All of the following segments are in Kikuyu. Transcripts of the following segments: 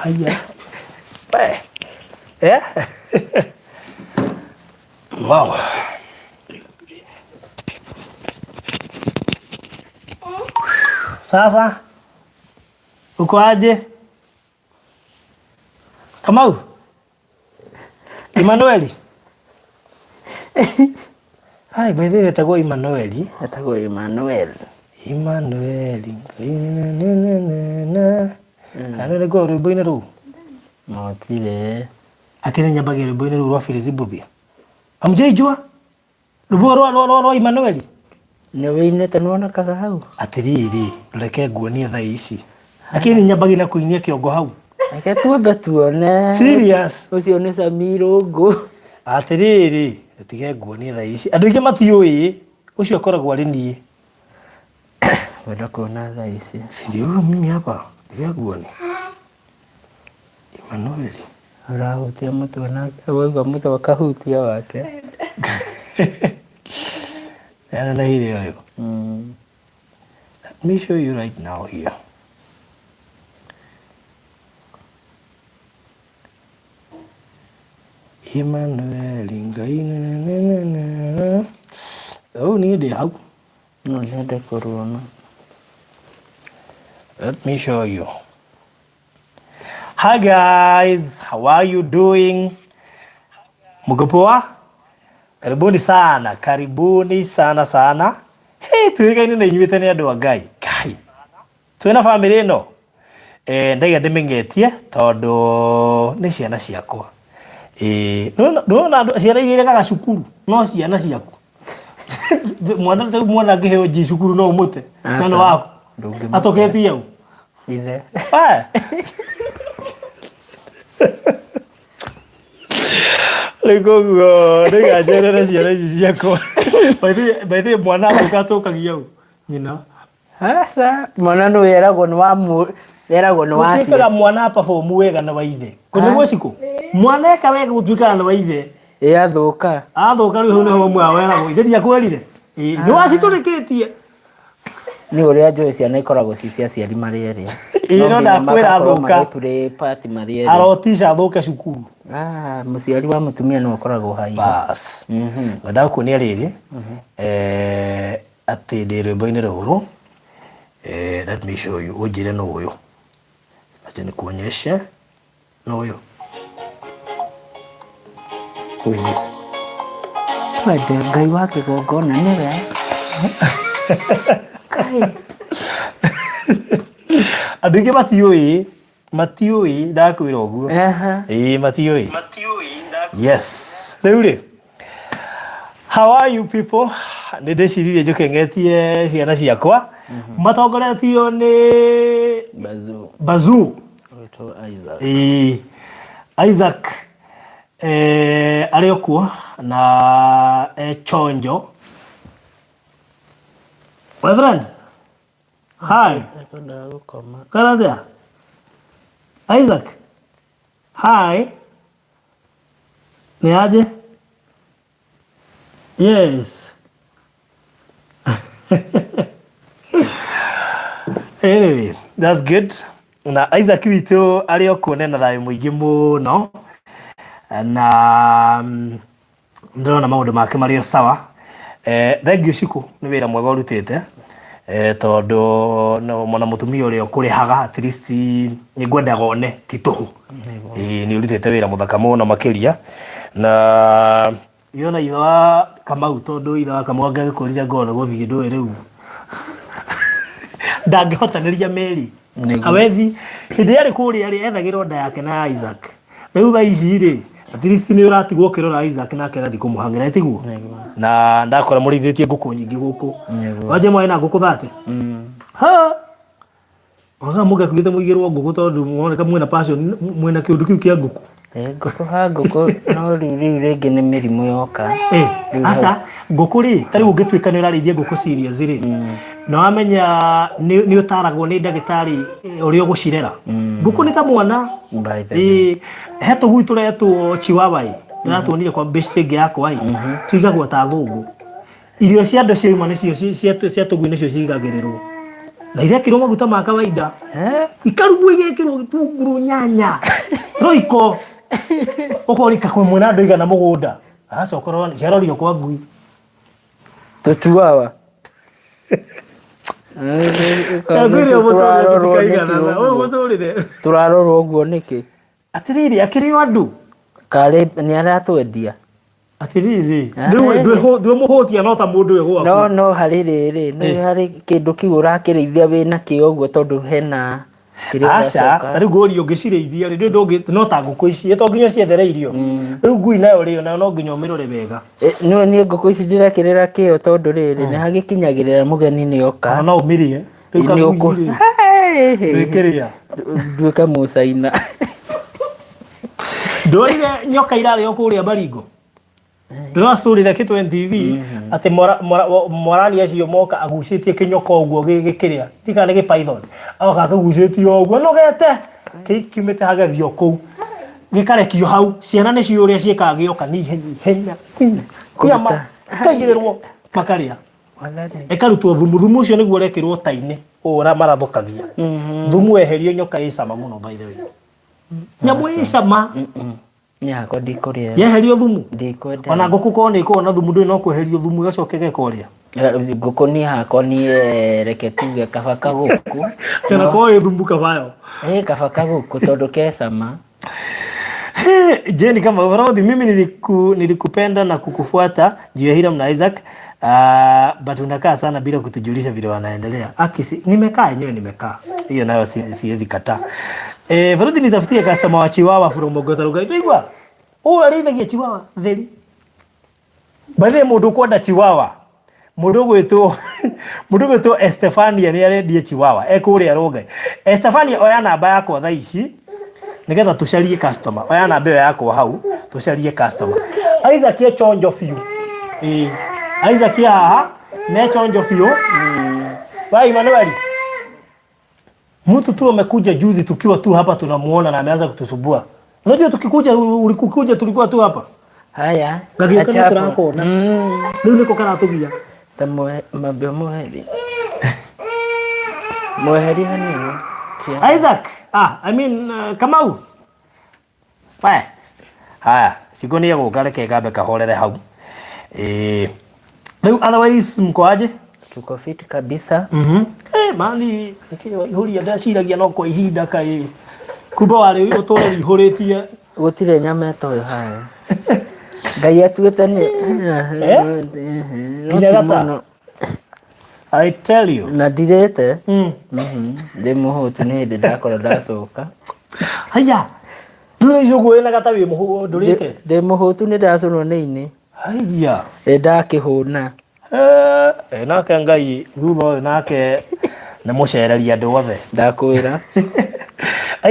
Haya. We. Eh? Wow. Sasa uko aje? Kamau? Emmanueli? Ai, by the way, etagwo Emmanueli. Etagwo Emmanuel. Emmanueli. Ngai na na na na. Ana nĩguo rwĩmbo-inĩ rũu. Gũtirĩ. Akĩrĩ nyambagia rwĩmbo-inĩ rũu rwa Phyllis Mbuthia. Hamjaijua? Rwĩmbo rwa rwa rwa rwa Emmanueli. Nĩ wĩinĩte nĩwonekaga hau. Atĩrĩrĩ, reke nguonie thaa ici. Lakini nyambagia na kũinia kĩongo hau. Reke twambe tuone. Serious? Ũcio nĩ Sammy Irũngũ. Atĩrĩrĩ, tige nguonie thaa ici. Andũ aingĩ matiũĩ, ũcio akoragwo arĩ niĩ. Ngwenda kuona thaa ici. Si ndio huyo mimi hapa, tiga nguonie. Emmanueli. Ũrahutia mũtwe na waigua mũtwe ũkahutia wake. Nĩanenehire ũyũ. Let me show you right now here. Emmanueli Ngai na na na na na. Rĩu niĩ ndĩ hau. No nyende kũruona. Let me show you. Hi guys, how are you doing? Mko poa? Karibuni sana, karibuni sana sana. Hey, twĩrĩgaine na inyuĩ tene andũ a Ngai. Ngai. Twĩna famĩlĩ ĩno. Eh, ndaiga ndĩmĩng'etie tondũ nĩ ciana ciakwa. Ĩĩ, nĩwona andũ ciana iria iregaga cukuru no ciana ciaku. Mwana rĩu mwana angĩheo G cukuru no ũmũte na nĩ waku. Ndũngĩmũte. Atoketie u. Ithe. Eh. Rĩu koguo ndĩganjerere ciana ici ciakwa. By the by the way, mwana atũka atũkagia u nyina. Aca, mwana nĩ eragwo nĩ wa mũ eragwo nĩ wa Gũtuĩkaga mwana perform wega nĩ wa ithe. Kũ nĩguo cikũ? Mwana eka wega gũtuĩkaga nĩ wa ithe. Ĩ athũka. Athũka rĩu hau nĩho mwa weragwo ithe ndiakwĩrire. Ĩ nĩ wacitũrĩkĩtie. Nĩ ũrĩa njũĩ ciana ikoragwo ci cia aciari marĩ erĩ. Ĩ no nginya ndakwĩra magakorwo athũka. magĩ play part marĩ erĩ. Arotica athũke cukuru. Ah, mũciari wa mũtumia nĩwe ũkoragwo haihu. Bas. Ngwendaga kuonia rĩrĩ eh, atĩ ndĩ rwĩmbo-inĩ rũrũ eh, let me show you ũnjĩre nũ ũyũ acha nikuonyeshe nũ ũyũ who is this Twende Ngai wa kĩgongona nĩwe. Kai. andũ aingĩ matiũĩ matiũĩ ndakwĩra ũguo Aha. ĩĩ matiũĩ yes rĩu rĩ how are you people nĩ ndĩciririe njũke ng'etie ciana ciakwa matongoretio nĩ Bazoo. bazuu Wĩtwo Isaac. Ĩĩ Isaac eh, arĩ o kuo na e chonjo my friend Hi. Ekwendaga gũkoma. Kana atĩa? Isaac. Hi. Ni aje? Yes. Anyway, that's good. Na Isaac witũ arĩ o kuo na thayũ mũingĩ mũno na mm, ndĩrona maũndũ make marĩ o sawa eh, thank you Shiku nĩ wĩra mwega ũrutĩte eh, tondũ no, mwana mũtumia ũrĩa ũkũrĩhaga at least nĩ ngwendaga one ti tũhũ Ĩĩ, nĩ ũrutĩte wĩra mũthaka mũno makĩria na yona ithe wa Kamau tondũ ithe wa Kamau angĩagĩkũrire ngoro nĩ gũthiĩ ndũĩ rĩu ndangĩhotanĩria meri Nĩguo. hawezi hĩndĩ yarĩ kũrĩa rĩ ethagĩrwo nda yake na ya Isaac rĩu thaa ici rĩ at least nĩ ũratigwo ũkĩrora Isaac nake agathiĩ kũmũhang'ĩra tiguo na ndakora mũrĩithĩtie ngũkũ nyingĩ gũkũ Nĩguo. wanje mwarĩ na ngũkũ thate ha Oga mũngĩakuĩte mũigĩrwo ngũkũ tondũ mũroneka mwĩna passion mwĩna kĩũndũ kĩu kĩa ngũkũ. Eh, ngũkũ ha ngũkũ no rĩu rĩu rĩngĩ nĩ mĩrimũ yoka. Eh, aca ngũkũ rĩ ta rĩu ũngĩtuĩka nĩ ũrarĩithia ngũkũ serious rĩ na wamenya nĩ nĩ ũtaragwo nĩ ndagĩtarĩ eh, ũrĩa ũgũcirera ngũkũ nĩ ta mwana By the way. Ĩĩ, he tũgui tũretwo chiwawa ĩ ndĩratuonire kwa best ĩngĩ yakwa ĩ tuigagwo ta thũngũ irio cia andũ ciauma nĩcio cia cia tũgui nĩcio cigagĩrĩrwo. Na irekĩrwo maguta ma kawaida. Eh? Ikarugwo igekĩrwo gĩtũngũrũ nyanya. Roiko. Ũkorika kwĩ mwena andũ igana mũgũnda. Aca ũkorwo ciarorio kwa ngui. Tũtuawa. Ngwĩre mũtũrĩre tũtikaiganana. Ũyũ mũtũrĩre. Tũrarorwo ũguo nĩkĩ? Atĩrĩrĩ, akĩrĩ o andũ. Karĩ nĩ aratwendia. Atĩrĩrĩ, ndwĩmũhũtia no ta mũndũ wĩ gwaku. No no harĩ rĩrĩ, nĩ harĩ kĩndũ kĩu ũrakĩrĩithia wĩna kĩo ũguo tondũ hena kĩrĩa Aca, ũracoka. ta rĩu ngũria ũngĩcirĩithia rĩ, ndũĩ ndũngĩ no ta ngũkũ ici, to nginya ũciethere irio. Rĩu ngui nayo rĩ, onayo no nginya ũmĩrore wega. Nĩũĩ niĩ ngũkũ ici ndirekĩrĩra kĩo tondũ rĩrĩ, nĩ hagĩkinyagĩrĩra mũgeni nĩ oka. Ona no ũmĩrĩe. Rĩu Nĩ kangui ũkũ- rĩ, ndwĩkĩrĩa. Nduĩke mũcaina. Ndorire nyoka irarĩo kũrĩa Baringo. Ndĩrona story ĩrekĩtwo NTV atĩ mwarani acio moka agucĩtie kĩnyoka ũguo gĩkĩrĩa. Ndiũĩ kana nĩ gĩ python. Agoka akĩgucĩtie ũguo nogete kiumĩte hagethio kũu. Gĩkarekio hau. Ciana nĩciũĩ ũrĩa ciĩkaga gĩoka nĩ ihenya ihenya. Nyama ikaigĩrĩrwo makarĩa. Ĩkarutwo thumu. Thumu ũcio nĩguo ũrekĩrwo ta-inĩ ũũ marathũkagia. Thumu weherio nyoka ĩ cama mũno by the way. Nyamũ ĩ cama. Niĩ hakwa ndikũrĩa. Yeherio thumu. Ndikwenda. Ona ngũkũ korwo nĩ ĩkoragwo na thumu ndũĩ no kweherio thumu ĩgacoka ĩgeka ũrĩa. Ngũkũ niĩ hakwa niĩ reke tuge kaba kagũkũ. Tena korwo ĩ thumu kabayo. Ĩ kaba kagũkũ tondũ ke cama. Jane kama Rodhi, mimi nilikupenda na kukufuata juu ya Hiram na Isaac. But unakaa sana bila kutujulisha vile wanaendelea. Aki si, nimekaa yenyewe nimekaa. Hiyo nayo siwezi kataa. Faruthi nitafutie customer wa Chihuahua from Ogota Rugai. Tuigua? Ũyũ arĩithagia Chihuahua theri. By the way, mũndũ ũkwenda Chihuahua, mũndũ ũgwĩtwo Estefania nĩ arendia Chihuahua e kũrĩa Rongai. Estefania oya namba yakwa thaa ici nĩgetha tũcarie customer. Oya namba ĩyo yakwa hau tũcarie customer. Isaac e chonjo biũ. Ĩĩ. Isaac haha ne chonjo biũ. Wa Emmanuel. Mtu tu amekuja juzi tukiwa tu hapa tunamuona na ameanza kutusumbua. Unajua tukikuja ulikuja tulikuwa tu hapa. Haya. Gagĩũka acha nĩ hapo. tũrakona. Rĩu nĩko karatũgia. Ta mwambie mweheri. Mweheri hanini. Tia. Isaac, I mean Kamau. We. Haya, Shiko nĩ egũka reke gambe kahorere hau. Rĩu otherwise mko aje? Tuko fit kabisa. Mani nĩkĩo ihũria ndeciragia no kwa ihinda kaĩ. Kumbe warĩ ũtũre wĩihũrĩtie. Gũtirĩ nyama ĩtoĩ hayo. Ngai atuĩte nĩ Nginya gata? I tell you. Na ndirĩte. Ndĩ mũhũtu nĩ hĩndĩ ndakorwo ndacoka. Haya. Rĩu icio ũguo wĩna gata wĩ mũhũ ndũrĩte? Ndĩ mũhũtu nĩ ndacũnwo nĩ ini. Haya. Ĩ ndakĩhũna. Nake Ngai thutha ũyũ nake nĩ mũcereria andũ othe. Ndakwĩra.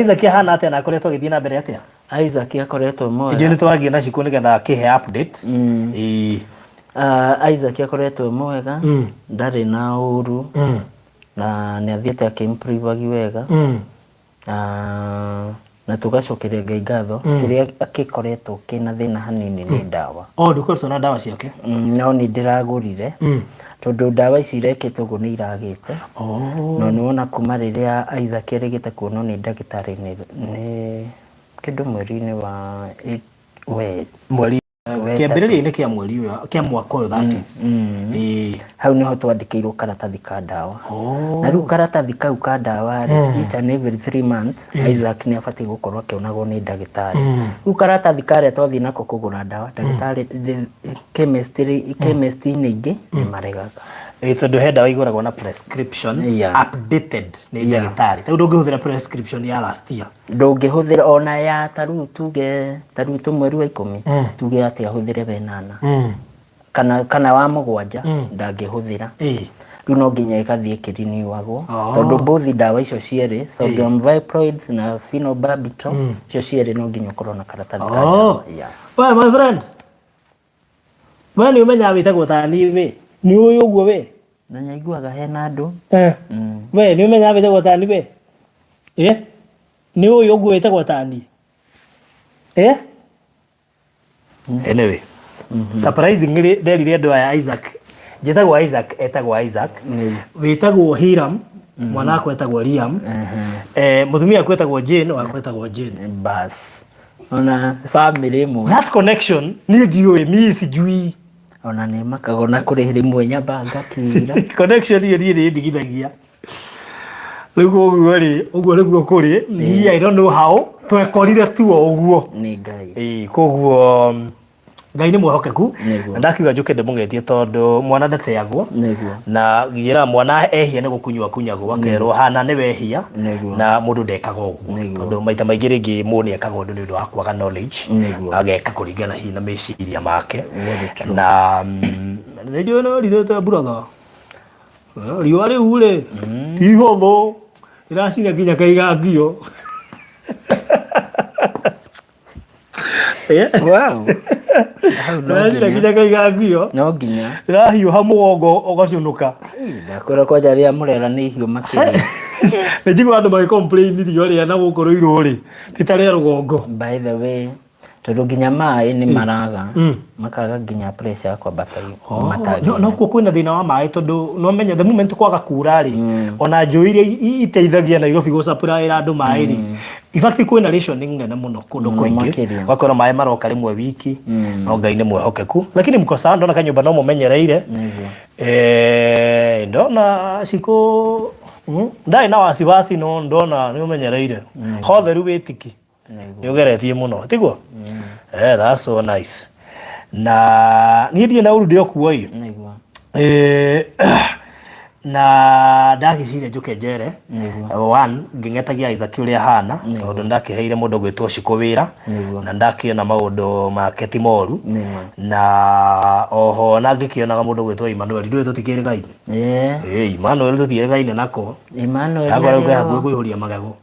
Isaac ahana atĩa na akoretwo agĩthiĩ na mbere atĩa? Isaac akoretwo mwega. Ithuĩ nĩ twaragia na Shiko nĩgetha akĩhe update. Ĩĩ. Isaac akoretwo mwega, ndarĩ na ũru, na nĩ athiĩte akĩ-improve wega. Na tũgacokeria Ngai ngatho, kĩrĩa gĩkoretwo kĩna thĩna hanini nĩ ndawa. Oh, ndũkoretwo na ndawa ciake? No nĩ ndĩragũrire, tondũ ndawa ici irekĩtwo ũguo nĩ iragĩte. No nĩ wona kuma rĩrĩa Isaac erĩgĩte kuonwo nĩ ndagĩtarĩ nĩ kĩndũ mweri-inĩ wa Mweri kĩambĩrĩria-inĩ kĩa mweri ũyũ, kĩa mwaka ũyũ that is. Ĩĩ. Hau nĩho twandĩkĩirwo karatathi ka ndawa. Na rĩu karatathi kau ka ndawa rĩ, each and every 3 months, Isaac nĩ abatiĩ gũkorwo akĩonagwo nĩ ndagĩtarĩ. Rĩu karatathi karĩa twathiĩ nako kũgũra ndawa, ndagĩtarĩ chemist-inĩ ingĩ nĩ maregaga. Ĩĩ, tondũ he ndawa igũragwo na prescription updated nĩ ndagĩtarĩ. Tarĩu ndũngĩhũthĩra prescription ya last year. Ndũngĩhũthĩra ona ya tarĩu tuge tarĩu tũ mweri wa 10 tuge atĩ ahũthĩre wenana kana wa 7 ndangĩhũthĩra. Rĩu no nginya ĩgathiĩ ĩkĩriniwagwo tondũ both ndawa icio cierĩ sodium valproate na phenobarbital icio cierĩ no nginya ũkorwo na karatathi ka ndawa. We my friend, we nĩ ũmenyaga wĩtagwo ta niĩ we? Nĩ ũĩ ũguo we? Na nyaiguaga hena andũ. We nĩ ũmenyaga wĩtagwo ta niĩ we? Nĩ ũĩ ũguo wĩtagwo ta niĩ? Anyway, surprisingly nderire andũ aya Isaac, njĩtagwo Isaac, etagwo Isaac, wĩtagwo Hiram. Mwana wakwa etagwo Liam. Mũtumia wakwa etagwo Jane, wakwa etagwo Jane. Bas. Ona family ĩmwe. That connection niĩ ndiũĩ, mi sijui. Ona nĩ makaga ona kũrĩ rĩmwe nyambaga ngakira. Connection ĩyo niĩ nĩ ĩndigithagia. Rĩu ũguo rĩ, ũguo nĩguo kũrĩ. Niĩ I don't know how twekorire tu o ũguo. Nĩ Ngai. Ĩĩ, koguo Ngai nĩ mwĩhokeku. Nĩguo. Na ndakiuga njũke ndĩmũgetie tondũ mwana ndateagwo. Nĩguo. Na njĩraga mwana ehia nĩ gũkunywo akunyagwo akerwo hana nĩ wehia. Nĩguo. Na mũndũ ndekaga ũguo. Nĩguo. Tondũ maita maingĩ rĩngĩ mũndũ nĩ ekaga ũndũ nĩ ũndũ wa kwaga knowledge. Nĩguo. Ageka kũringana hihi na meciria make. Very true. Na nĩ njũĩ no rirĩte brother. Riũa rĩu rĩ ti ihũthũ rĩracina nginya kaigangio. Wow. Hau no Rĩracina nginya. nginya kaigangio. No nginya. Rĩrahiũha mũgongo ũgacũnũka. Ndakwĩra kwanja rĩrĩa mũrera nĩ ihiũ makĩria. Nĩ njiguaga andũ magĩ complain riũa rĩa na gũkũ Rũirũ rĩ ti ta rĩa rũgongo. By the way, tondũ nginya maĩ nĩ maraga makaga nginya pressure ya kwambata matangi. No kuo kwĩna thĩna wa maĩ tondũ no menya the moment kwaga kura rĩ ona njũĩ iria iteithagia Nairobi gũ supply andũ maĩ rĩ in fact kwĩna rationing nene mũno kũndũ Mũno kũingĩ makĩria. ũgakora maĩ maroka rĩmwe wiki no Ngai nĩ mwĩhokeku lakini mko sawa ndona kanyũmba no mũmenyereire. Nĩguo. Ndona cikũ ndarĩ na wasiwasi no ndona nĩ ũmenyereire hotheru wĩtiki nĩ ũgeretie mũno tiguo. That's so nice. Na niĩ ndirĩ na ũru ndĩ o kuo ĩ. Nĩguo. Na ndagĩciria njũke njere. Nĩguo. One ngĩng'etagia Isaac ũrĩa ahana tondũ nĩndakĩheire mũndũ ũgwĩtwo Shiko wĩra. Nĩguo. Na ndakĩona maũndũ make ti moru. Nĩguo. Na oho na ngĩkĩonaga mũndũ ũgwĩtwo Emmanuel ndũĩ tũtikĩrĩgaine. Ĩĩ. Emmanuel tũtiĩrĩgaine nako. Emmanuel Ndakora rĩu ke arĩ hakuhĩ o- kũihũria magego.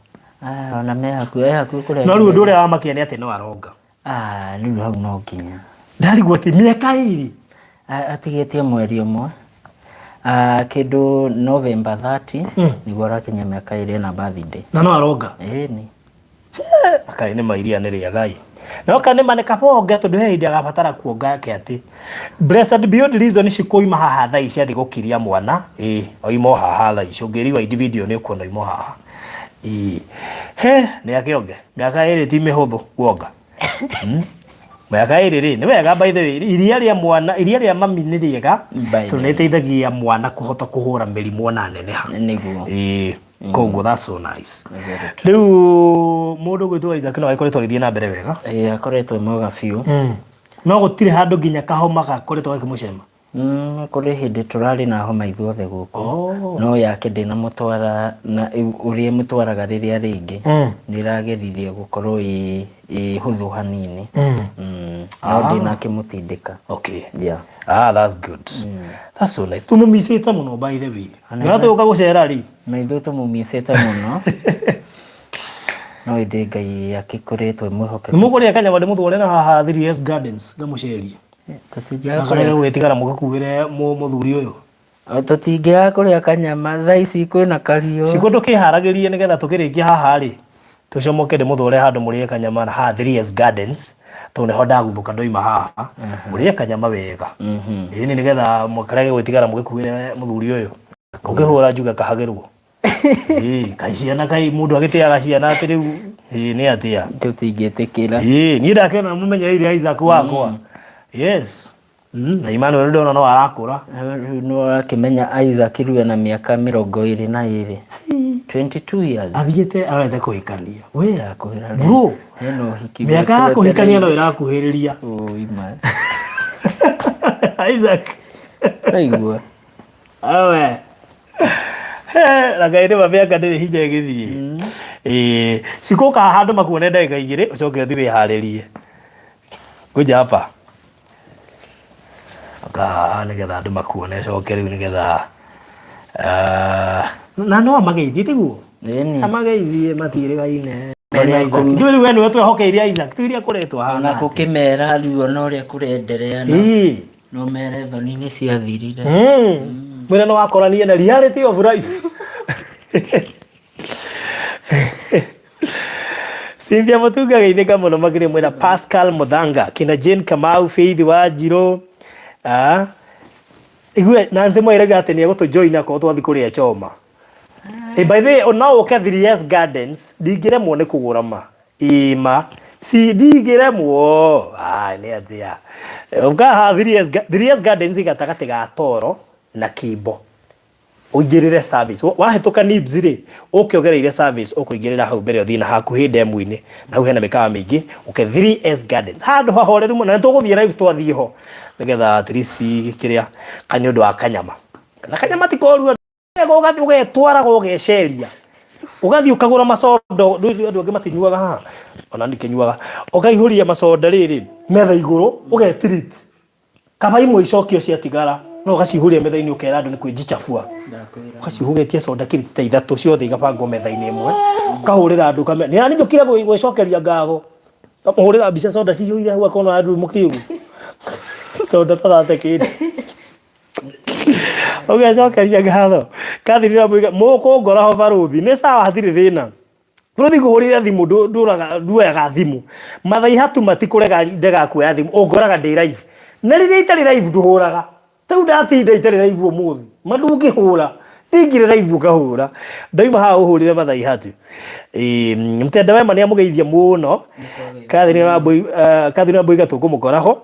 Ah, ona me hakuhĩ, e hakuhĩ kũrenga. No rĩu ũndũ ũrĩa wamakia nĩ atĩ no aronga. Ah, rĩu hau no nginya. Ndarigwo atĩ mĩaka ĩrĩ. Atigĩtie mweri ũmwe. Ah, kĩndũ November 30 nĩguo arakinyia mĩaka ĩrĩ na birthday. Na no aronga. Ĩni. Akai nĩ mairia nĩ rĩagai. No ka nĩ ma nĩ kaba onge tondũ he hĩndĩ agabatara kuonga ake atĩ Blessed Beyond Reason cikoima haha thaa ici athiĩ gũkiria mwana. Ĩĩ, oima o haha thaa ici. Ũngĩ rewind video nĩ ũkuona oima o haha. Ĩĩ. He, nĩ akĩonge. Mĩaka ĩrĩ ti mĩhũthũ kuonga. Mĩaka ĩrĩ rĩ, nĩ wega by the way, iria rĩa mwana, iria rĩa mami nĩ rĩega By the tondũ nĩ rĩteithagia mwana kũhota kũhũra mĩrimũ ona neneha. Nĩguo. Ĩĩ, koguo that's so nice. Very true. Rĩu mũndũ ũgwĩtwo Isaac no agĩkoretwo agĩthiĩ na mbere wega. Ĩĩ, akoretwo e mwega biũ. No gũtirĩ handũ nginya kahoma gakoretwo gakĩmũcema. Kũrĩ hĩndĩ tũrarĩ na homa ithuothe gũkũ. Oh. No yake ndĩnamũtwara na ũrĩa ĩmũtwaraga rĩrĩa rĩngĩ. Nĩ ĩrageririe gũkorwo ĩ ĩ hũthũ hanini. No ndĩnakĩmũtindĩka. Okay. Yeah. Ah, that's good. That's so nice. Tũmũmicĩte mũno by the way. Na tũgũka gũcera rĩ. Na ithuĩ tũmũmicĩte mũno. No ĩndĩ Ngai akĩkoretwo e mwĩhokeku. Nĩ mũkũrĩa kanyama ndĩmũtware na haha 3S Gardens ngamũcerie. Tũtingĩaga Na karege gwĩtigara mũgakuĩre mũthuri ũyũ. Tũtingĩaga kũrĩa kanyama thaa ici kwĩna kariũa. Cikũ ndũkĩharagĩrie nĩgetha tũkĩrĩkia haha rĩ tũcomoke ndĩmũtware handũ mũrĩe kanyama na haha 3S Gardens tondũ nĩho ndaguthũka ndoima haha mũrĩe kanyama wega. Ĩni nĩgetha mũkarege gwĩtigara mũgĩkuĩre mũthuri ũyũ. Ũngĩhũra njuge kahagĩrwo. Ĩĩ, kaĩ ciana kaĩ mũndũ agĩtĩaga ciana atĩ rĩu ĩĩ nĩ atĩa. Tũtingĩtĩkĩra. Ĩĩ, niĩ ndakĩona mũmenyereire Isaac wakwa. Yes. Na Emmanuel ndona no arakũra. Rĩu nĩ ũrakĩmenya Isaac rĩu ena mĩaka 22. 22 years. Athiĩte arorete kũhikania. We, Ndakwĩra rĩu. bro, Hena ũhiki. mĩaka ya kũhikania no ĩrakuhĩrĩria. Oi ma. Isaac. Waigua. Awe. Na Ngai nĩ ma mĩaka ndĩrĩ hinya ĩgĩthiĩ. Ĩĩ, cikũka handũ makuone ndagĩka igĩrĩ ũcoke ũthiĩ wĩharĩrie. Kuja hapa. Ũka haha nĩgetha andũ makuone coke rĩu nĩgetha na no amageithie tiguo? Ĩni. Amageithie matiĩrĩgaine. Ũrĩa Isaac. Ndũĩ rĩu we nĩwe twehokeire Isaac. Tuiria kũretwo Ona hana. gũkĩmera rĩu ona ũrĩa kũrenderea na Ĩĩ. no mere thoni nĩ ciathirire. Mwĩre no wakoranie na reality of life. Cynthia Mutunga geithĩka mũno makĩria mwĩra Pascal Muthanga kina Jane Kamau Faith Wanjirũ ah igue Nancy Mwairega atĩ nĩ egũtũ join akorwo twathiĩ kũrĩa choma. Eh, by the way, no ũke 3S Gardens ndingĩremwo nĩ kũgũra ma ĩĩ ma si ndingĩremwo ah nĩ atĩa ũka haha 3S 3S Gardens ĩ gatagatĩ ga Toro na Kimbo ũingĩrĩre service wahĩtũka nibs rĩ ũke ũgereire service ũkũingĩrĩra hau mbere ũthiĩ na hakuhĩ ndemu-inĩ na hau hena mĩkawa mĩingĩ ũke 3S Gardens handũ hahoreru mũno na nĩtũgũthiĩ live twathiĩ ho nĩgetha at least kĩrĩa ka nĩ ũndũ wa kanyama na kanyama ti koru ũgathiĩ ũgetwaraga ũgeceria ũgathiĩ ũkagũra macondo ndũĩ andũ angĩ matinyuaga haha ona ndikĩnyuaga ũkaihũria maconda rĩrĩ metha igũrũ ũgetirit kaba imwe icokio ciatigara no ũgaciihũria metha-inĩ ũkera andũ nĩ kwĩnjichafua ũgaciihũgetie soda kiriti ta ithatũ ciothe igabangwo metha-inĩ ĩmwe ũkahũrĩra andũ ũkamera nĩ nani njũkire gwĩcokeria ngatho ũkamũhũrĩra mbica soda ciyũire hau akona andũ mũkĩgu soda ta thate kĩndũ ũgecokeria ngatho kathirira mũiga mũkũngora ho barũthi nĩ sawa hatirĩ thĩna bũrũthi ngũhũrĩre thimũ ndũraga nduoyaga thimũ mathai hatu matikũrega ndega kuoya thimũ ũngoraga ndĩ live na rĩrĩa itarĩ live ndũhũraga rĩu ndatinda itarĩ live ũmũthĩ ma ndũngĩhũra ndingĩrĩ live ũkahũra ndauma haha ũhũrĩre mathai hatu Ĩĩ, mtenda wema nĩ amũgeithia mũno Catherine Wambui Catherine Wambui gatũkũmũkora ho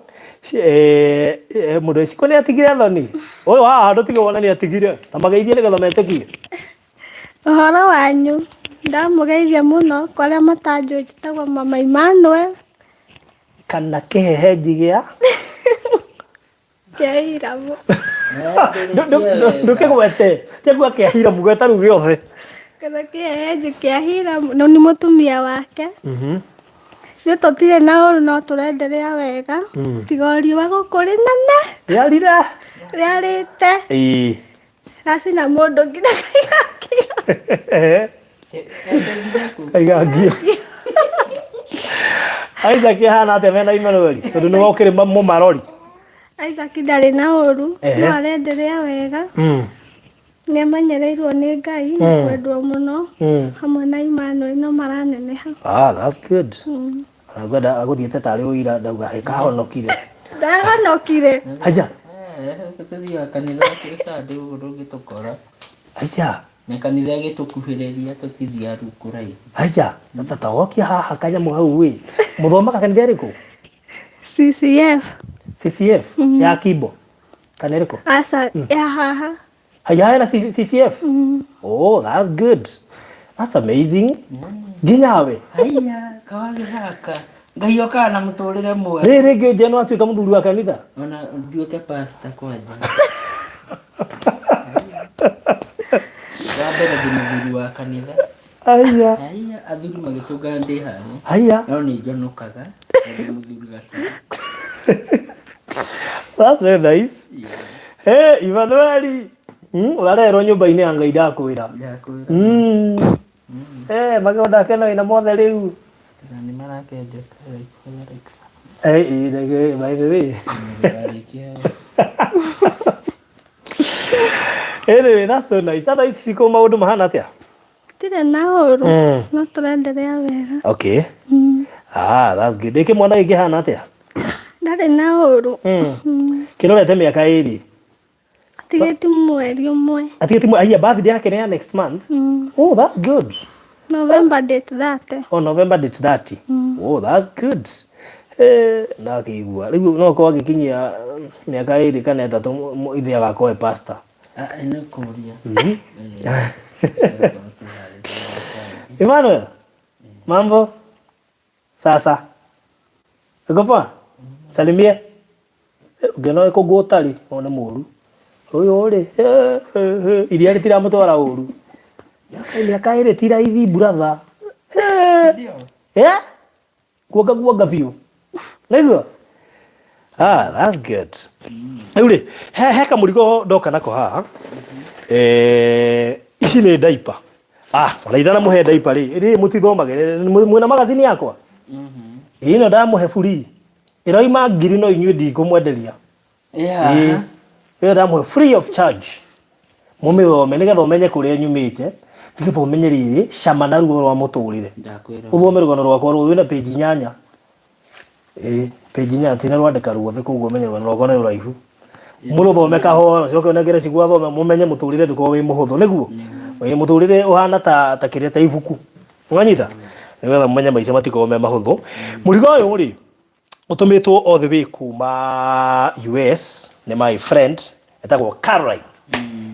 Eh, eh, mũndũ Ciko nĩ atigire thoni ũyũ haha ndũtige wona nĩ atigire ta mageithie nĩgetha metĩkie Ũhoro wanyu, ndamũgeithia mũno kwa arĩa matanjũĩ njĩtagwo Mama Emmanuel kana kĩhehenji gĩa kĩa Hiramu. Ndũkĩgwete tiakuga kĩa Hiramu gweta rĩu gĩothe Kana kĩhehenji kĩa Hiramu, no nĩ mũtumia wake. Ithuĩ tũtirĩ na ũru no tũrenderea wega tiga o riũa gũkũ rĩnene rĩarire rĩarĩte ĩĩ racina mũndũ nginya kaigangio. Kaigangio. Isaac ahana atĩa mena Emmanuel tondũ nĩwe ũkĩrĩ mũmarori Isaac ndarĩ na ũru no arenderea wega nĩ amenyereirwo nĩ Ngai na kwendwo mũno hamwe na Emmanuel no maraneneha. Ah, that's good. Ngwenda agũthiĩte tarĩ ũira ndauga he kahonokire. Ndahonokire. Haya. Tũthiaga kanitha kĩ Sunday ũguo ndũngĩtũkora. Haya. Na kanitha ĩgĩtũkuhĩrĩria tũtithiaga rĩu kũraihu. Haya, na tata wokia haha kanyamũ hau ĩ. Mũthomaga kanitha ĩrĩkũ? CCF. CCF ya Kimbo. Kana ĩrĩkũ? Aca ya haha. Haya hena CCF? Oh, that's good. That's amazing. Nginya we. Haya, kawagĩthaka. Ngai okaga na mũtũrĩre mwega. Rĩrĩ rĩngĩ nje no atuĩka mũthuri wa kanitha. Ona nduĩke pastor kwanja. Wa mbere ndĩ mũthuri wa kanitha. Haya. Haya, athuri magĩtũngana ndĩ harĩa. Haya. No nĩ njonokaga tondũ mũthuri gakira. That's very nice. Hey, Emmanuel. Ũrarerwo nyũmba-inĩ ya Ngai ndakwĩra. Ndakwĩra. Eh, magonda ake no ina mothe rĩu. Na nĩ marakenjeka like for like. Eh, eh, by the way. Anyway, that's so nice. Otherwise, Shiko, maũndũ mahana atĩa? Tirĩ na ũru no tũrenderea wega. Okay. Ah, that's good. Ĩkĩ mwana gĩkĩ hana atĩa? Ndarĩ na ũru. Kĩrorete mĩaka ĩrĩ. Atigĩti mweri ũmwe. Atigĩti mwe, aya birthday yake nĩ ya next month. Oh, that's good. November date 30. Oh, November date 30. Oh, that's good. Eh, na akĩigua rĩu no korwo agĩkinyia mĩaka ĩrĩ kana ĩtatũ ithe agakorwo e pastor. Nĩ kũria. Emmanuel, mambo? Sasa. Uko poa? Salimie. Ũngĩona kũngũ ũtarĩ, wone mũru. Ũyũ rĩ, iria rĩtiramũtwara ũru. Mĩaka ĩrĩ ti raithi brother. Eh? Kuonga kuonga biũ. Nĩguo? Ah, that's good. Rĩu rĩ, he kamũrigo ndoka nako haha. Eh, ici nĩ diaper. Ah, ona ithana mũhe diaper rĩ, rĩ mũtithomagĩra mwĩna magazini yakwa? Ĩno ndamũhe free. Ĩroima ngiri no inyuĩ ndikũmwenderia. Ĩĩ. Ĩyo ndamũhe free of charge. Mũmĩthome nĩgetha ũmenye kũrĩa nyumĩte, nĩgetha ũmenye rĩrĩ cama na ruo rwa mũtũrĩre. Ndakwĩra. Ũthome rũgano rwakwa rũrũ rwĩna page inyanya. Ĩĩ, page inyanya tinarwandĩka ruothe koguo ũmenye rũgano rwakwa nĩ rũraihu. Mũrũthome kahora, ũcoke ũnengere Shiko athome mũmenye mũtũrĩre ndũkoragwo wĩ mũhũthũ nĩguo? Ĩĩ, mũtũrĩre ũhana ta ta kĩrĩa ta ibuku wanyita nĩgetha mũmenye maica matikoragwo me mahũthũ mũrigo ũyũ rĩ ũtũmĩtwo all the way kuma US nĩ my friend etagwo Caroline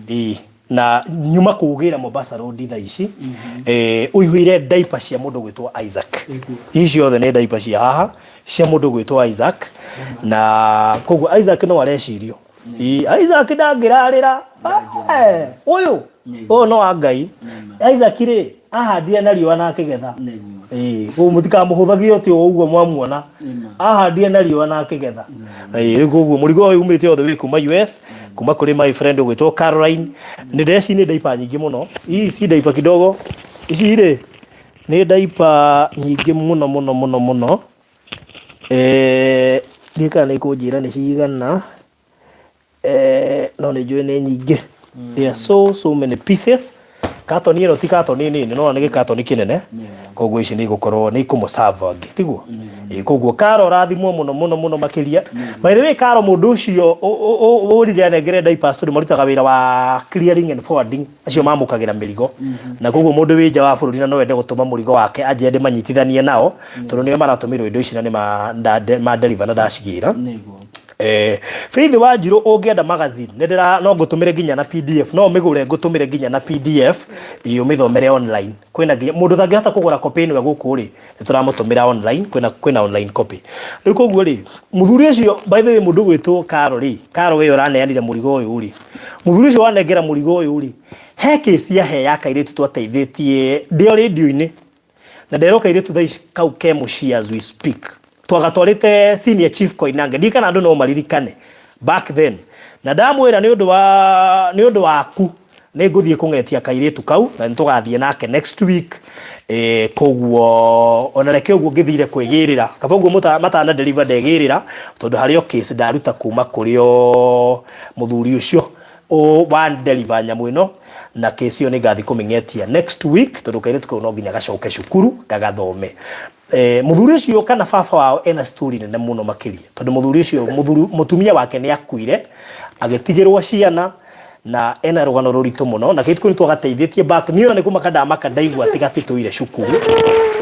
Ĩĩ, na nyuma kũgĩra Mombasa Road thaa ici eh, ũihũire diaper cia mũndũ gwĩtwo Isaac ici ciothe nĩ diaper cia haha cia mũndũ gwĩtwo Isaac na koguo Isaac no arecirio Ĩĩ, Isaac ndangĩrarĩra Eh, ũyũ ũyũ no wa Ngai Isaac rĩ ahandire na riũa na akĩgetha Nĩguo. Ĩĩ, koguo mũtikamũhũthagie atĩ o ũguo mwamuona ahandire na riũa na akĩgetha Ĩĩ, rĩu koguo mũrigo ũyũ umĩte othe wĩ kuma US kuma kũrĩ my friend ũgwĩtwo Caroline nĩ ndeci nĩ diaper nyingĩ mũno ici si diaper kidogo ici rĩ nĩ diaper nyingĩ mũno mũno mũno mũno eh ndiũĩ kana nĩ ikũnjĩra nĩ cigana eh, no nĩ njũĩ nĩ nyingĩ there are so so many pieces katoni ĩno ti katoni nini no nĩ gĩkatoni kĩnene koguo ici nĩ igũkorwo nĩ ikũmũserve angĩ tiguo Ĩĩ, koguo karo rathimwo mũno mũno mũno makĩria by the way karo mũndũ ũcio ũrire anengere diapers tondũ marutaga wĩra wa clearing and forwarding acio mamũkagĩra mĩrigo na koguo mũndũ wĩ nja wa bũrũri na no ende gũtũma mũrigo wake anjĩre ndĩmanyitithanie nao tondũ nĩo maratũmĩrwo indo ici na nĩ ma nda- ma deliver na ndacigĩra Nĩguo. Eh, Faith Wanjiru ũngĩenda magazine nĩ ndĩra no ngũtũmĩre nginya na PDF no ũmĩgũre ngũtũmĩre nginya na PDF ĩ ũmĩthomere online kwĩna nginya mũndũ ũtangĩhota kũgũra copy ĩno gũkũ rĩ nĩ tũramũtũmĩra online kwĩna kwĩna online copy rĩu koguo rĩ mũthuri ũcio by the way mũndũ gwĩtwo Karo rĩ Karo we ũraneanire mũrigo ũyũ rĩ mũthuri ũcio wanengera mũrigo ũyũ rĩ he kesi ahe ya kairĩtu twateithĩtie ndĩ o rĩndiũ-inĩ na nderwo kairĩtu thaa ici kau ke mũciĩ as we speak twagatwarĩte senior chief Koinange ndiũĩ kana andũ no maririkane back then na ndamwĩra nĩ ũndũ wa nĩ ũndũ waku nĩ ngũthiĩ kũng'etia kairĩtu kau na nĩ tũgathiĩ nake next week eh, koguo ona reke ũguo ngĩthire kwĩgĩrĩra kaba ũguo matana deliver ndegĩrĩra tondũ harĩ o case ndaruta kuma kũrĩ o mũthuri ũcio o wa deliver nyamũ ĩno na case ĩyo nĩ ngathiĩ kũmĩng'etia next week tondũ kairĩtu kau no nginya gacoke cukuru gagathome Eh, mũthuri ũcio kana baba wao ena story nene mũno makĩria tondũ mũthuri ũcio mũthuri mũtumia wake nĩ akuire agĩtigĩrwo ciana na ena rũgano rũritũ mũno na kĩtu nĩ twagateithĩtie back niĩ ona nĩ kũmaka ndamaka ndaigua atĩ gatitũire cukuru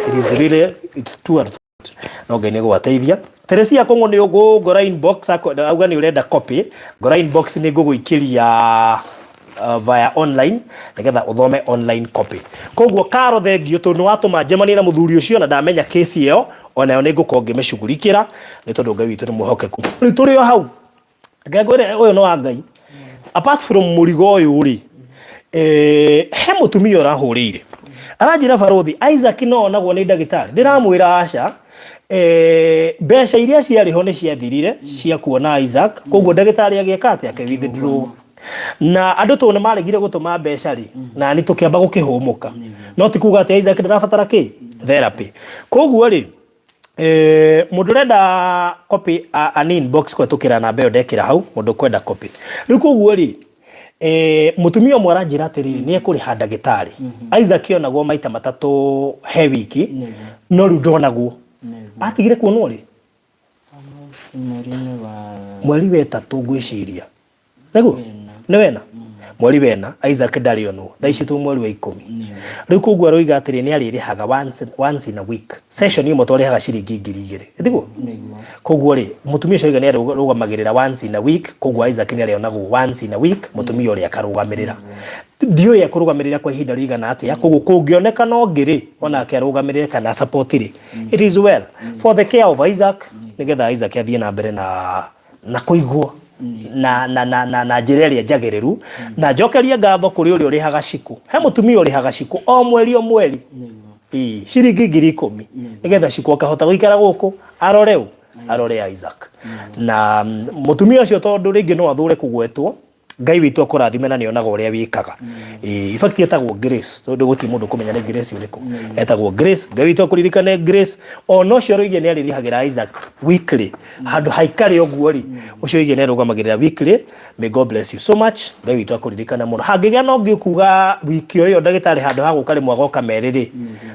it is really it's too unfortunate no Ngai nĩ gũgateithia Teresia Kũng'ũ nĩ ũgũngora inbox auga nĩ ũrenda copy ngora inbox nĩ ngũgũikĩria via online nigetha uthome online copy koguo karo thengio tondu nĩ watũma njemanie na mũthuri ũcio na ndamenya kesi ĩyo onayo nĩ ngũkorwo ngĩmĩcugurikĩra nĩ tondũ Ngai witũ nĩ mwĩhokeku rĩu tũrĩ o hau reke ngwĩre ũyũ nĩ wa Ngai apart from mũrigo ũyũ rĩ eh, he mũtumia ũrahũrĩire aranjĩra barothi Isaac no onagwo nĩ ndagĩtarĩ ndĩramwĩra aca eh, mbeca iria ciarĩ ho nĩ ciathirire cia kuona Isaac koguo ndagĩtarĩ agĩka atĩa akĩ withdraw na andũ tondũ nĩ maregire gũtũma mbeca rĩ na nĩ tũkĩamba gũkĩhũmũka no ti kuga atĩ Isaac ndarabatara kĩ therapy koguo rĩ eh, mũndũ ũrenda copy an inbox kũhetũkĩra namba ĩyo ndekĩra hau mũndũ ũkwenda copy rĩu koguo rĩ eh, mũtumia ũmwe aranjĩra atĩrĩrĩ nĩ ekũrĩha ndagĩtarĩ Isaac onagwo maita matatũ he wiki no rĩu ndonagwo atigire kuonwo rĩ Mweri-inĩ wa mweri wa ĩtatũ ngwĩciria nĩguo nĩ wena mweri wena Isaac ndarĩ onwo thaa ici twĩ mweri wa ikũmi rĩu koguo aroiga atĩrĩ nĩ arĩrĩhaga once, once in a week session ĩmwe twarĩhaga ciringi 2000 tiguo nĩguo koguo rĩ mũtumia ũcio oiga nĩ arũgamagĩrĩra once in a week koguo Isaac nĩ arĩonagwo once in a week mũtumia ũrĩa akarũgamĩrĩra ndiũĩ ekũrũgamĩrĩra kwa ihinda rĩigana atĩa koguo kũngĩoneka no ũngĩ rĩ onake arũgamĩrĩre kana support rĩ it is well for the care of Isaac nĩgetha Isaac athiĩ na mbere na na kũigwo na na na na na njĩra ĩrĩa njagĩrĩru na njokerie ngatho kũrĩ ũrĩa ũrĩhaga cikũ he mũtumia ũrĩhaga cikũ o mweri o mweri Ĩĩ, ciringi 10,000 nĩgetha cikũ akahota gũikara gũkũ arore ũ arore Isaac na mũtumia ũcio tondũ rĩngĩ no athũre kũgwetwo Ngai witũ akũrathime na nĩonaga ũrĩa wĩkaga. Ĩĩ, in fact etagwo Grace tondũ gũtirĩ mũndũ ũkũmenya nĩ Grace ũrĩkũ. Etagwo Grace, Ngai witũ akũririkane Grace. Ona ũcio ũroigia nĩ arĩrĩhagĩra Isaac weekly handũ haikare ũguo rĩ, ũcio ũroigia nĩ arũgamagĩrĩra weekly. May God bless you so much. Ngai witũ akũririkane mũno. Hangĩgĩa na ũngĩ ũkuga wiki o ĩyo ndagĩtarĩ handũ ha gũka rĩmwe agoka merĩ rĩ,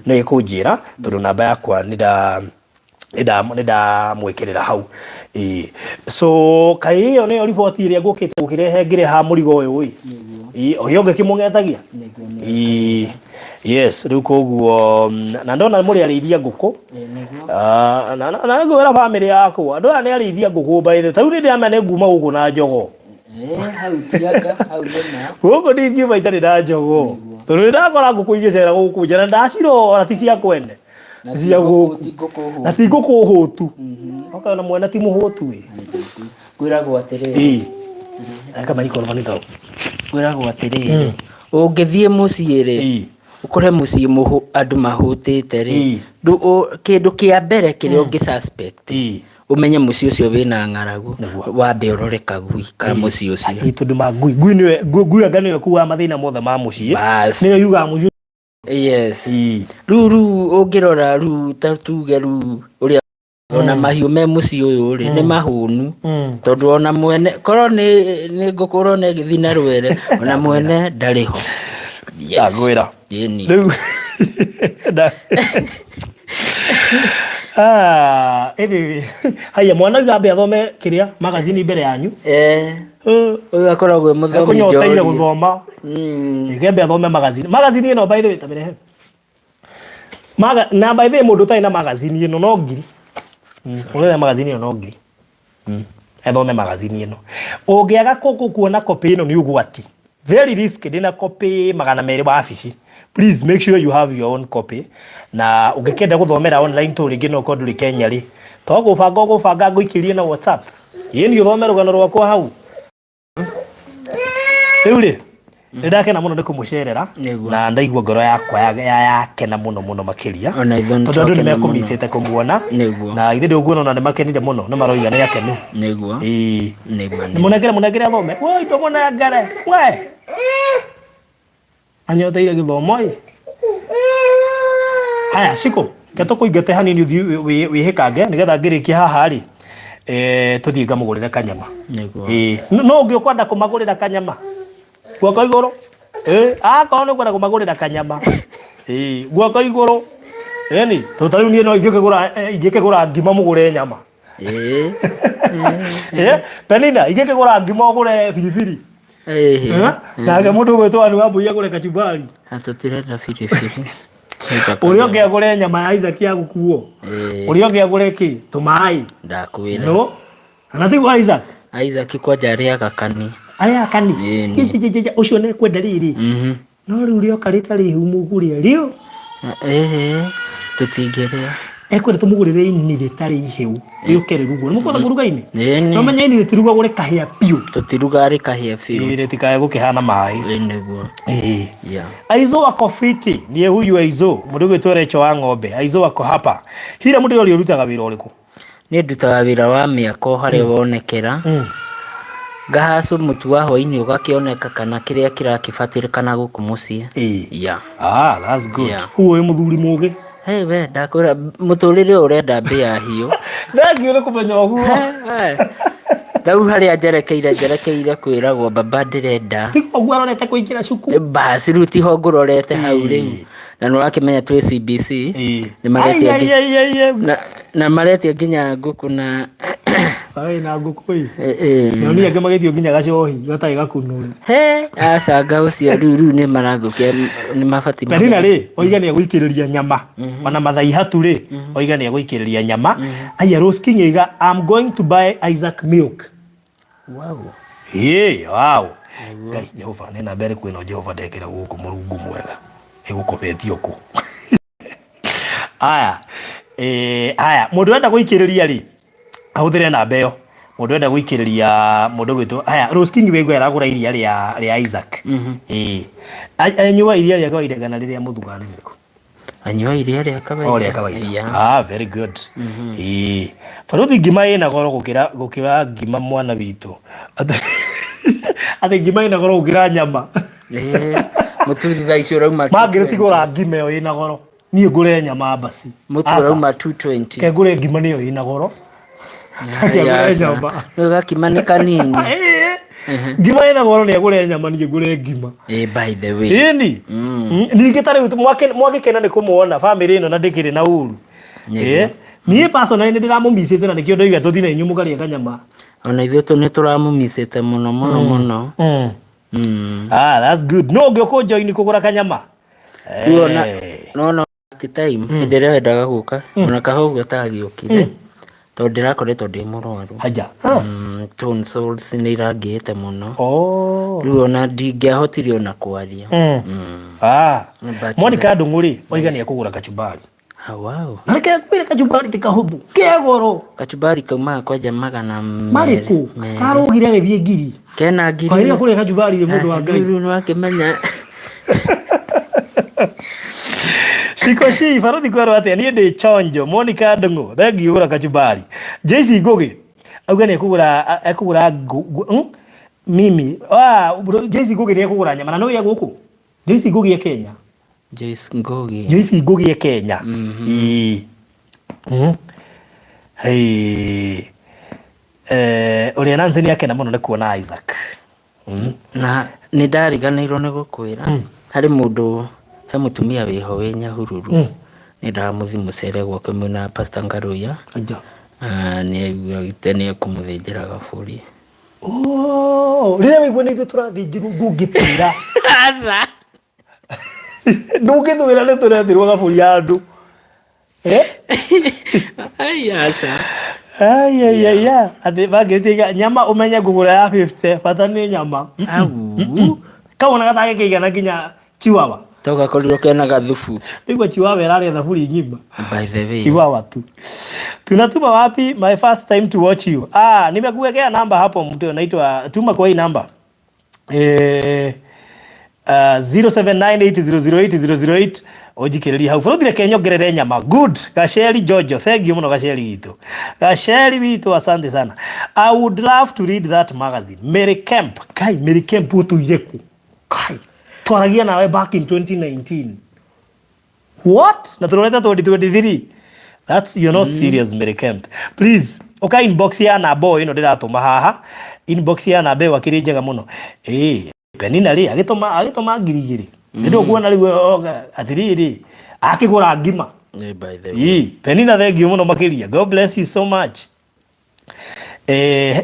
nĩ ĩkũnjĩra tondũ namba yakwa nĩ nda nĩ ndamwĩkĩrĩra hau ĩĩ so kaĩ ĩyo nĩyo riboti ĩrĩa ngũkĩte gũkĩrehe ngĩreha mũrigo ũyũ ĩ Ĩĩ, ũyũ ũngĩ kĩmũng'etagia. Nĩguo nĩ. Ĩĩ, yes, rĩu koguo na ndona mũrĩ arĩithia ngũkũ. Ĩĩ, nĩguo. Ah, na ngwĩra bamĩrĩ yakwa andũ aya nĩ arĩithia ngũkũ by the way. Ta rĩu nĩ ndĩramenya nĩ nguma gũkũ na jogoo. Ĩĩ, hau tianga, hau nĩma. Gũkũ ndingiuma itarĩ na jogoo. Tondũ nĩ ndakora ngũkũ igĩcera gũkũ nja na ndacirora ti cia kwene. Na Ti ti cia ngũkũ, gũkũ. ti ngũkũ hũtu. Na ti ngũkũ hũtu. Ũkona mwene ti mũhũtu ĩ. Kwĩragwo atĩrĩrĩ. Ĩĩ. Aka maikorobani kau. Kwĩragwo atĩrĩrĩ, ũngĩthiĩ mũciĩ rĩ, ũkore mũciĩ andũ mahũtĩte rĩ, kĩndũ kĩa mbere kĩrĩa ũngĩ suspect, ũmenye mũciĩ ũcio wĩna ng'aragu, wambe ũrore kagui ka mũciĩ ũcio. Ĩĩ tondũ ma ngui, ngui nĩyo, ngui anga nĩyo ĩkuaga mathĩna mothe ma mũciĩ. Nĩyo yugaga mũciĩ. Yes. Rĩu ũngĩrora rĩu ta tuge rĩu ũrĩa ona mahiũ me mũciĩ ũyũ rĩ nĩ mahũnu tondũ ona mwene korwo nĩ nĩ ngũkũ ũrona ĩgĩthiĩ na rwere ona mwene ndarĩ ho. Yes. Ndagwĩra. Ĩni. Rĩu Ah, anyway, haya mwana ũyũ ambe athome kĩrĩa magazini mbere yanyu. Eh, ũyũ akoragwo e mũthomi Ekũnyoteire njorua. gũthoma. Ĩgembe athome magazini. Magazini ĩno by the way tamĩrehe. Maga, na by the way mũndũ ũtarĩ na magazini ĩno no ngiri. Ũrĩa magazini ĩno no ngiri. Ethome magazini ĩno. Ũngĩaga kuona copy ĩno nĩ ũgwati. Very risky ndĩna copy 200 wabici. Please make sure you have your own copy. Na ũngĩkĩenda gũthomera online to rĩngĩ no ũkorwo ndũrĩ Kenya rĩ. To gũbanga ũgũbanga ngũikĩrie na WhatsApp. Ĩni ũthome rũgano rwakwa hau. Rĩu rĩ, nĩ ndakena mũno nĩ kũmũcerera Nĩguo. na ndaigua ngoro yakwa yakena mũno mũno makĩria Ona ithuĩ nĩ tondũ andũ nĩ twakena mũno. mekũmicĩte kũmuona Nĩguo. na ithe ndũguona ona nĩ makenire mũno nĩ maroiga nĩ akenu. Nĩguo. Ĩĩ. Nĩguo. Nĩ mũnengere mũnengere athome. Woi ndũmũnengere. We. Anyoteire gĩthomo ĩ. Haya Shiko, ke tũkũingate hanini ũthiĩ wĩhĩkange nĩgetha ngĩrĩkia haha rĩ tũthiĩ ngamũgũrĩre kanyama. Nĩguo. Ĩĩ. No ũngĩ ũkwenda kũmagũrĩra kanyama? Guoko igũrũ. Ĩĩ, akorwo nĩ ũkwenda kũmagũrĩra kanyama. Ĩĩ, guoko igũrũ. Ĩni, tondũ ta rĩu niĩ no ingĩkĩgũra ingĩkĩgũra ngima mũgũre nyama. Ĩĩ. Penina, ingĩkĩgũra ngima ũgũre biribiri. Ĩĩ. Nake mũndũ ũgwĩtwo Anne Wambui agũre kachumbari. Tũtirenda biribiri. Ũrĩa ũngĩ agũre nyama ya Isaac ya gũkuo. Ũrĩa ũngĩ agũre kĩ? Tũmaĩ. Ndakwĩra. No. Na tiguo Isaac? Isaac kwanja arĩaga kani. Arĩaga kani? Ũcio nĩ ekwenda rĩrĩ. No rĩu rĩoka rĩtarĩ ihu mũgũrĩa rĩo. Ĩĩ, tũtingĩrĩa. Ekwenda tũmũgũrĩre ini rĩtarĩ ihĩu rĩũke rĩrugwo. Nĩ mũkũhota kũruga ini? Ĩĩ. No menye ini rĩtirugagwo rĩkahĩa biũ. Tũtirugaga rĩkahĩa biũ. Ĩĩ, rĩtikae gũkĩhana maĩ. Ĩĩ nĩguo. Ĩĩ. Yeah. Aizo wako fiti, niye huyu Aizo, mũndũ ũgwĩtwo Recho wa ng'ombe. Aizo wako hapa. Hira mũndũ ũrĩa ũrutaga wĩra ũrĩkũ? Niĩ ndutaga wĩra wa mĩako harĩa wonekera, ngahacwo mũtu wa hwainĩ ũgakĩoneka kana kĩrĩa kĩrakĩbatĩrĩkana gũkũ mũciĩ. Yeah. Ah, that's good. Yeah. Ũguo wĩ mũthuri mũgĩ. Hey, we ndakwĩra mũtũrĩre ũyũ ũrenda mbĩa hiũ. Thengiũ nĩ kũmenya ũguo. Rĩu harĩa njerekeire njerekeire kwĩragwo baba ndĩrenda. Tiga ũguo arorete kũingĩra cukuru. Basi rĩu tiho ngũrorete hau rĩu. Na nĩ ũrakĩmenya twĩ CBC. Nĩ maretia Ai, ai, ai, ai. na maretia nginya ngũkũ na Ai na ngũkũ ĩ. Ĩ. Nyonia angĩ magĩtio nginya gacohi gatarĩ gakunũre. He, acanga ũcio rĩu rĩu nĩ marathũkia nĩ mabatiĩ Penina rĩ, oiga nĩ egũikĩrĩria nyama. Ona mathai hatu rĩ, oiga nĩ egũikĩrĩria nyama. Aya Rose King oiga I'm going to buy Isaac milk. Wow. Ĩĩ, wow. Ngai Jehova nĩ namba ĩrĩkũ ĩno Jehova ndekĩra gũkũ mũrungu mwega. Ĩgũkobetio kũ? Aya, aya, mũndũ ũrenda gũikĩrĩria rĩ, ahũthĩre namba ĩyo. Mũndũ ũrenda gũikĩrĩria mũndũ ũgwĩtwo, aya, Rose King wĩngũ aragũra iria rĩa Isaac. Ĩĩ. Anyua iria rĩa kawaida kana rĩrĩa mũthugaga nĩ rĩrĩkũ? Anyua iria rĩa kawaida. O rĩa kawaida. Yeah. Ah, very good. Ĩĩ. Barũthi ngima ĩna goro gũkĩra ngima mwana witũ. Atĩ ngima ĩna goro gũkĩra nyama. Ĩĩ. Mũtu thaa ici ũrauma Mangĩrĩ tigũra ngima ĩyo ĩna goro. Niĩ ngũre nyama basi. Mũtu Aca. ũrauma 220. Ke ngũre ngima nĩyo ĩna goro. Ke ngũre nyama. Rĩu gakima nĩ kanini. Ĩĩ. Ngima ĩna goro nĩ agũre nyama niĩ ngũre ngima. Ĩĩ by the way. Ĩni. Ningĩ ta rĩu mwagĩkena nĩ kũmuona bamĩrĩ ĩno na ndĩkĩrĩ na ũru. Ĩĩ. Niĩ personally nĩ ndĩramũmicĩte na nĩkĩo ndoiga tũthiĩ na inyuĩ mũkarĩe kanyama. Ona ithuĩ nĩ tũramũmicĩte mũno mũno mũno. Ah, that's good. No ũngĩũka ũnjoini kũgũra kanyama. Rĩu ona Eh. nona last time hĩndĩ ĩrĩa wendaga gũka ona kaha ũguo atagĩũkire tondũ ndĩrakoretwo ndĩ mũrwaru. Haja. Ah. Tonsils nĩ irangĩte mũno. Oh. Rĩu ona ndingĩahotire ona kwaria. Ah. But Monica Ndung'u rĩ, oiga nĩ ekũgũra kachumbari. Ah, wow. Na reke ngwĩre kachumbari ti kahũthũ. Ke goro. Kachumbari kaumaga kwanja magana Marĩkũ? merĩ. Karũgire agĩthiĩ ngiri. Kena ngiri. Kwagĩrĩire kũrĩa kachumbari rĩ mũndũ wa Ngai. Rĩu nĩwakĩmenya. Ciko ci barothi kwerwo atĩa niĩ ndĩ chonjo Monica Ndung'u thengiũ gũra kachumbari. JC Ngugi auga nĩ ekũgũra ekũgũra mimi ah JC Ngugi nĩ ekũgũra nyama na no ya gũkũ. JC Ngugi e Kenya. Joyce Ngugi. Joyce Ngugi e Kenya. Ĩĩ. Hey. Eh, ũrĩa Nancy nĩ akena mũno nĩ kuona Isaac. Na nĩ ndariganĩirwo nĩ gũkwĩra harĩ mũndũ he mũtumia wĩho wĩ Nyahururu nĩ ndamũthi mũcere gwake mwena Pastor Ngaruiya. Aja. Ah, nĩ augĩte nĩ ekũmũthĩnjĩra gabũri. Oh, rĩrĩa waigua nĩ ithuĩ tũrathĩnjĩrwo ndũngĩtwĩra. Aca. Ndũngĩtwĩra nĩ tũrethĩrwo gabũri andũ. Eh? Ai, aca. Ai, ai, ai, ai. Atĩ bangĩtiga nyama ũmenye ngũgũra ya 50 bata nĩ nyama. Au. Kau ona gatangĩkĩigana nginya chiwawa. To gakorirwo kena gathubu. Nĩguo chiwawa ĩrarĩa thaburi ng'ima. By the way. Chiwawa tu. Tunatuma wapi? My first time to watch you. Ah, nimekuwekea namba hapo mtu anaitwa tuma kwa hii namba. 0798008008 ũnjikĩrĩrie hau bũrũthi reke nyongerere nyama good gaceri jojo thank you mũno gaceri witũ gaceri witũ asante sana. I would love to read that magazine. Mary Kemp kai Mary Kemp ũtũire kũ kai twaragia nawe back in 2019 what na tũrorete 2023. That's you're not serious, Mary Kemp. Please ũka inbox ya namba ĩno ndĩratũma haha, inbox ya namba ĩyo akĩrĩ njega mũno. Ĩĩ Penina rĩ agĩtũma 2000 nĩ ndũkuona rĩu atĩrĩrĩ akĩgũra ngima. By the way. Ĩĩ Penina thank you mũno makĩria. God bless you so much.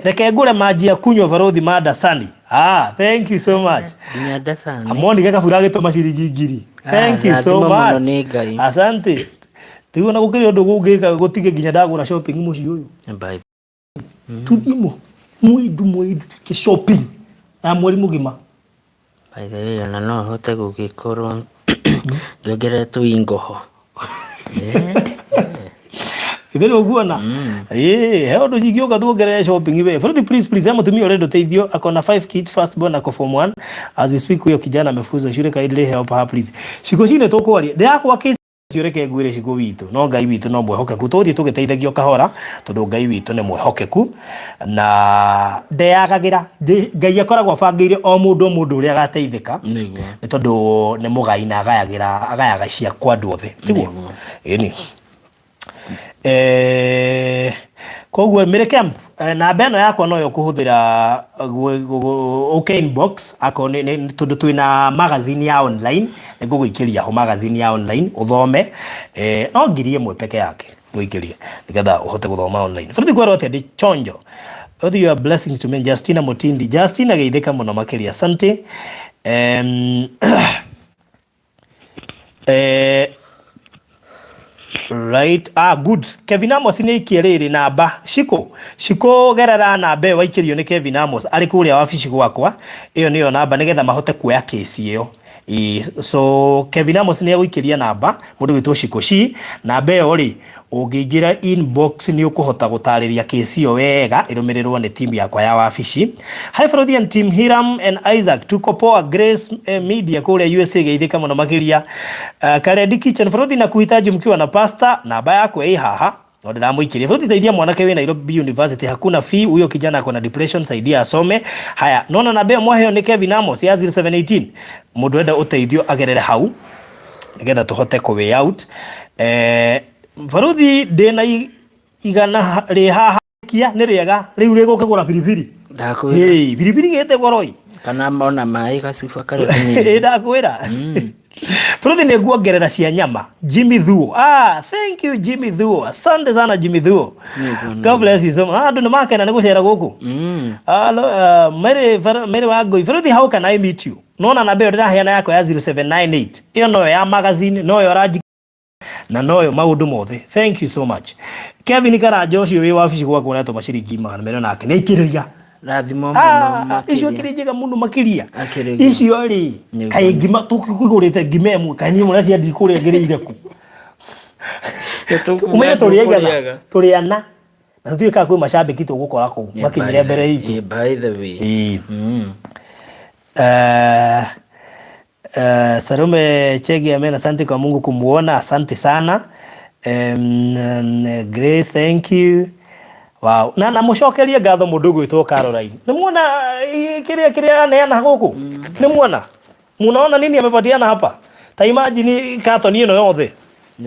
Reke ngũre maji ya kunywa barothi ma Dasani. Ah, thank you so much. Nginya Dasani. Amoni gakabura agĩtũma ciringi 1000. Thank you so Rathimwo mũno much. nĩ Ngai. Asante. Rĩu ona gũkĩrĩ ũndũ gũngĩka gũtige nginya ndagũra shopping mũciĩ ũyũ. By Tuthiĩ mwindu mwindu tuke shopping ya mweri mũgima. By the way, ona no hote gũgĩkorwo ngĩongerera tũingo ho. Ithe rĩu ũkuona ĩĩ he ũndũ cingĩũka tuongerere shopping we Fruthi please please he mũtumia ũrenda ũteithio akona 5 kids first born ako form 1 as we speak huyo kijana amefuzwa shule kindly help her please. Ciiko cine tũkwaria ndĩrakwa kĩ reke ngwĩre Shiko witũ no Ngai witũ no mwĩhokeku tũgũthiĩ tũgĩteithagio kahora tondũ Ngai witũ nĩ mwĩhokeku na ndeyagagĩra. Ngai akoragwo abangĩire o mũndũ o mũndũ ũrĩa agateithĩka nĩ tondũ nĩ mũgai na agayagĩra agayaga cia kwa andũ othe tiguo ĩni. Koguo Mary Kemp, namba ĩno yakwa noyo ũkũhũthĩra ũke inbox akorwo nĩ tondũ twĩna magazine ya online nĩ ngũgũikĩria ho magazine ya online ũthome no 1000 peke yake ngũikĩrie nĩgetha ũhote gũthoma online. Bũrũri kwerwo atĩa ndĩ chonjo. Both you are blessings to me. Justina Mutindi. Justina geithĩka mũno makĩria. Asante. Right. Ah, good. Kevin Amos nĩ aikie rĩrĩ namba. Shiko. Shiko gerera namba ĩyo waikĩrio nĩ Kevin Amos arĩ kũrĩa wabici gwakwa. Ĩyo nĩyo namba nĩgetha mahote kuoya kesi ĩyo. So Kevin Amos nĩ egũikĩria namba mũndũ gwĩtwo Shiko Shi. Namba ĩyo rĩ ũngĩingĩra inbox nĩ ũkũhota gũtarĩria kesi ĩyo wega ĩrũmĩrĩrwo nĩ timu yakwa ya wabici. Hi Farodhi and team Hiram and Isaac tuko poa. Grace Media kũrĩa USA geithĩka mũno makĩria. Karendi Kitchen Farodhi na kuhitaji mkiwa na pasta namba yakwa ĩ haha no ndĩramũikĩria. Farodhi teithia mwanake wĩ Nairobi University hakuna fee, huyo kijana ako na depression saidia asome. Haya nona namba ĩyo mwaheo nĩ Kevin Amos ya 0718 mũndũ enda ũteithio agerere hau nĩgetha tũhote kũ way out. Farodhi ndĩna igana rĩ haha kia nĩ rĩega rĩu rĩgũkĩgũra biribiri. Ndakwĩra. Hey, biribiri gĩte goro ĩ. Kana ona maĩ gacuba karĩa kanini. Ĩ ndakwĩra. Bũrũthi nĩ nguongerera cia nyama. Jimmy Thuo. Ah, thank you Jimmy Thuo. Asante sana Jimmy Thuo. God bless you so much. Ah, andũ nĩ makena nĩ gũcera gũkũ. Hello, Mary, Mary Wangui. Bũrũthi, how can I meet you? Nona namba ĩyo ndĩraheana yakwa ya 0798. Ĩyo noyo ya magazine, noyo ũranji na noyo maũndũ mothe. Thank you so much. Kevin Karanja ũcio wĩ wabici gwakwa nĩ atũma ciringi 200 nake nĩ aikĩrĩria. Rathimo mũno Ah, icio makĩria. akĩrĩ njega mũno makĩria. Akĩrĩ guo. Icio rĩ, Nĩguo. kaĩ ngima tũkĩgũrĩte ngima ĩmwe, kaĩ niĩ mũracia ndikũrĩa ngĩrĩire kũ? Tũkuga Ũmenye tũrĩ aigana? tũkũrĩaga. Tũrĩ ana. Na tũtiũĩ kana kwĩ macambĩki tũgũkora kũu makinyire mbere itũ. Eh, by the way. Ĩĩ. Eh, Salome Chege amen, asante kwa Mungu kumuona, asante sana. Grace, thank you. Wow. Na na mucokerie ngatho mundu gwitwo Caroline. Nĩ muona kiria kiria aneana guku? Nĩ muona? Munaona nini amepatiana hapa? Ta imagine katoni ĩno yothe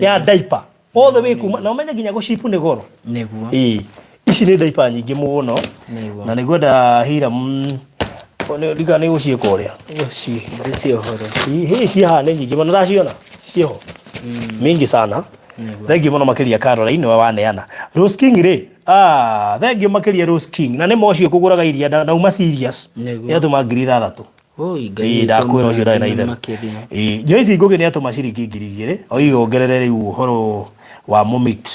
ya diaper. Othe wĩ kuma na ũmenye nginya gũcipu nĩ goro. Nĩguo. Ĩĩ. Ici nĩ diaper nyingĩ mũno. Nĩguo. Na nĩngwenda Hiram ndika nĩ gũciĩka ũrĩa. Gũci. Ndĩciohore. Hĩ ciĩ haha nĩ nyingĩ mũno ndaciona. Ciĩho. Mingi sana. Nĩguo. Thengiũ mũno makĩria Caroline nĩwe waneana. Rose King rĩ, ah, thengiũ makĩria Rose King. Na nĩ ma ũcio kũgũraga iria ndauma serious. Nĩguo. Nĩ atũma 6000. Oi, Ngai Ĩĩ witũ ndakwĩra ũcio ndarĩ na amũrathime itherũ. makĩria. Ĩĩ Joyce Ngũgĩ nĩ atũma ciringi 2000 oiga ongerere rĩu ũhoro wa mũmit.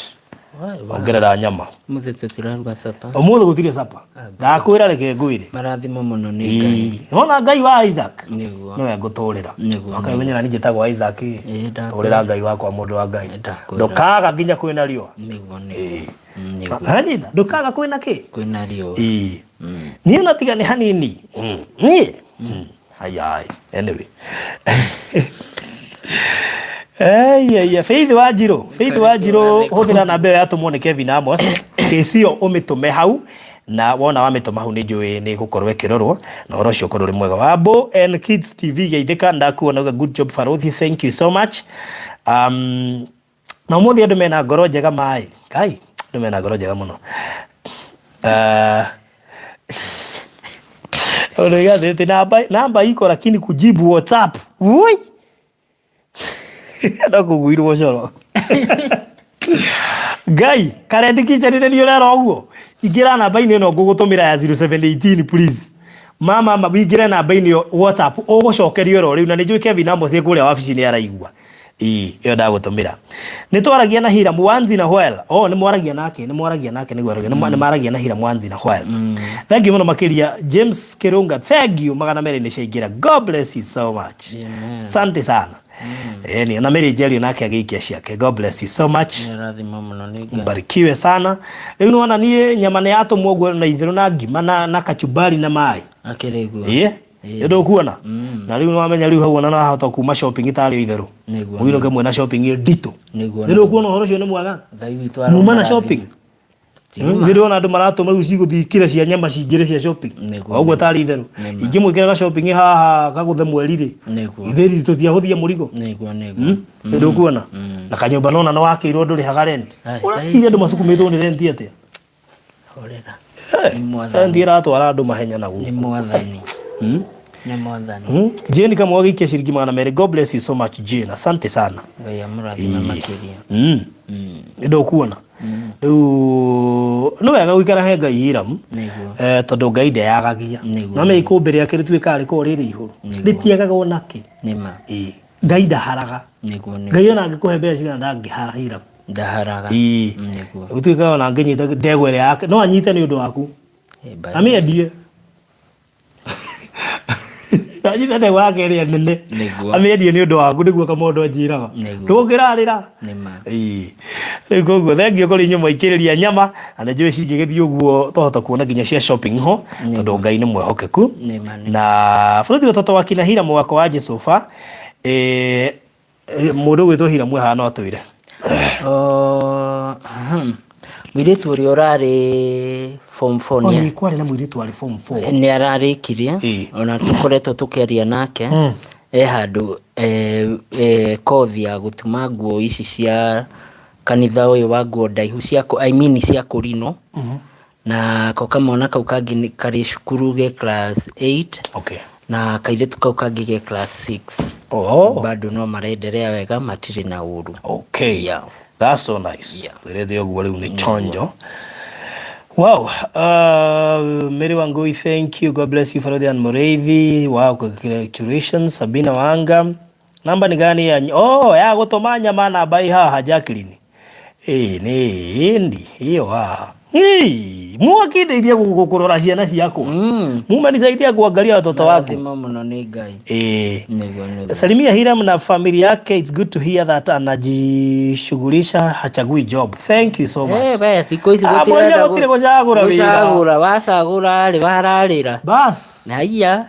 Wai, wa. Ongerera nyama. Ũmũthĩ tũtiraruga capa. Ũmũthĩ gũtirĩ capa. Ndakwĩra reke ngwĩre. Marathimo mũno nĩ Ngai. Ĩĩ wona Ngai wa Isaac. Nĩguo. Nĩwe ngũtũrĩra. Nĩguo. Ũkamenya na niĩ njĩtagwo Isaac ĩ. Ĩĩ, ndakwĩra. Tũrĩra Ngai wakwa mũndũ wa Ngai. Ndakwĩra. Ndũkaga nginya kwĩna riũa. Nĩguo nĩguo. Ĩĩ. Nĩguo. Anyita ndũkaga kwĩna kĩ? Kwĩna riũa. Ĩĩ. Niĩ na tiga nĩ hanini. Niĩ. Ayai. Anyway. Ei, Faith Wanjiru, Faith Wanjiru hũthĩra namba ĩyo yatũmwo nĩ Kevin Amos. Kĩcio ũmĩtũme hau na wona wamĩtũma hau nĩ njũĩ nĩ gũkorwo ĩkĩrorwo na ũhoro ũcio ũkorwo ũrĩ mwega. Wambo and Kids TV geithĩka ndakuona uga good job Farothi, thank you so much. Na ũmũthĩ andũ mena ngoro njega maĩ. Kai, andũ mena ngoro njega mũno. Ũndũ igathĩti namba namba iko lakini kujibu WhatsApp. Ui. No kũguirwo coro. Ngai, Karendi Kitchen nĩ niĩ ũrera ũguo. Ingĩra namba-inĩ ĩno ngũgũtũmĩra ya 0718 please. Mama ma wingĩre namba-inĩ ĩyo WhatsApp ũgũcokerio oro rĩu na nĩ njũĩ Kevin Amos e kũrĩa wabici nĩ araigua. Ĩĩ, ĩyo ndagũtũmĩra. Nĩ twaragia na Hiram once in a while. Oh, nĩ mwaragia nake, nĩ mwaragia nake nĩguo arauga. Nĩ maragia na Hiram once in a while. Thank you mũno makĩria James Kirunga. Thank you 200 nĩ ciaingĩra. God bless you so much. Amen. Asante sana. Ĩni, na Mary Njeri nake agĩikia ciake. God bless you so much. Nĩ rathimo mũno nĩ Ngai. Mbarikiwe sana. Rĩu nĩwona niĩ nyama nĩ yatũmwo ũguo na itherũ na ngima na, na kachumbari na maĩ. Akĩrĩ guo. Ĩĩ. Ĩĩ ndũkuona? Na rĩu nĩwamenya rĩu hau ona nahota kuma shopping itarĩ o itherũ. Nĩguo. Mũinũke mwĩna shopping nditũ. Nĩguo. Nĩ ndũkuona ũhoro ũcio nĩ mwega? Ngai witũ Muma na aromũrathima. shopping. Nĩ ndĩrona andũ maratũma rĩu cigũthiĩ kira cia nyama cingĩre cia shopping. Nĩguo. Ũguo tarĩ itherũ. Ingĩmwĩkĩra ga shopping haha kagũthe mweri rĩ. Nĩguo. Ithe tũtiahũthia mũrigo. Nĩguo nĩguo. Nĩ ndũkuona? Na kanyũmba nona nĩ wakĩirwo ndũrĩhaga rent. Ai, Ũreciria andũ masukumĩtwo nĩ rent atĩa? Horera. Eh, Nĩ mwathani. Rent ĩratwara andũ mahenya na Nĩ gũkũ. mwathani. Nĩ mwathani. Jane kama wagĩikia ciringi 200. God bless you so much Jane. Asante sana. Ngai amũrathime makĩria. Nĩ ndũkuona? Rĩu nĩ wega gũikara he Ngai Hiram. Nĩguo. Tondũ Ngai ndeyagagia. Nĩguo. No menya ikũmbĩ rĩake rĩtuĩkaga rĩkoragwo rĩrĩ igũrũ. Nĩguo. Rĩtiagaga ona kĩ. Nĩ ma. Ĩĩ. Ngai ndaharaga. Nĩguo nĩguo. Ngai ona angĩkũhe mbeca cigana ndangĩhara Hiram. Ndaharaga. Ĩĩ. Nĩguo. Gũtuĩka ona angĩnyita ndegwa ĩrĩa yake no anyite nĩ ũndũ waku. Eh, by- Amĩendie. Anyite ndegwa yake ĩrĩa nene. Nĩguo. Amĩendie nĩ ũndũ waku nĩguo kamũndũ anjĩraga. Nĩguo. Ndũngĩrarĩra. Nĩ ma. Ĩĩ. Rĩu koguo thengiũ kũrĩ inyuĩ mwaikĩrĩria nyama na nĩ njũĩ cingĩgĩthiĩ ũguo twahota kuona nginya cia shopping ho tondũ Ngai nĩ mwehokeku. Nĩ ma, nĩ Na bũrũri watoto wa kina Hiramu wakwa wa Jesufa mũndũ ũgwĩtwo Hiramu haha no atwĩre. Oh, Mũirĩtu ũrĩa ũrarĩ form 4 Oh, nĩ nĩ kwarĩ na mũirĩtu warĩ form 4. nĩ ararĩkirie Ĩĩ. ona tũkoretwo tũkĩaria nake e handũ kothi ya gũtuma nguo ici cia kanitha ũyũ wa nguo ndaihu cia I mean cia kũrinwo na ko kamwana kau kangĩ nĩ karĩ cukuru ge class 8 Okay. Na kairĩtu kau kangĩ ge class 6. Oh. Bado no marenderea wega, matirĩ na ũru. Okay. Yeah. That's so nice. Yeah. Twĩrĩte ũguo rĩu nĩ chonjo. Wow. Mary Wangui, thank you. God bless you, Farodhi and Mureithi. Wow, congratulations. Sabina Wanga. Namba ni gani ya Oh, ya gũtũma nyama namba ĩ haha Jacqueline. Ĩ nĩ ĩndi ĩyo haha. Ĩ, mwakĩndeithia kũrora ciana ciakwa. Mumenisaidia kuangalia watoto wangu. Rathimo mũno nĩ Ngai. Eh. Nĩguo nĩguo. Salimia Hiram na familia yake. It's good to hear that anajishughulisha, hachagui job. Thank you so much. Eh, we thikũ ici Ah, mwaria gũtirĩ gũcagũra wĩra. Gũcagũra, wacagũra rĩ wararĩra. Bas. Haiya.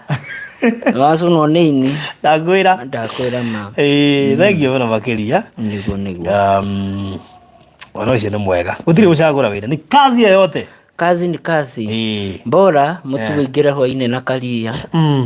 Wacũnwo nĩ ini. Ndakwĩra. Ndakwĩra ma. Eh, thank you mũno makĩria. Nĩguo nĩguo. Ũhoro ũcio nĩ mwega. Gũtirĩ gũcagũra wĩra. Ni kazi yoyote. Kazi ni kazi. Eh. Bora mũtu ũingĩre hwainĩ na karia.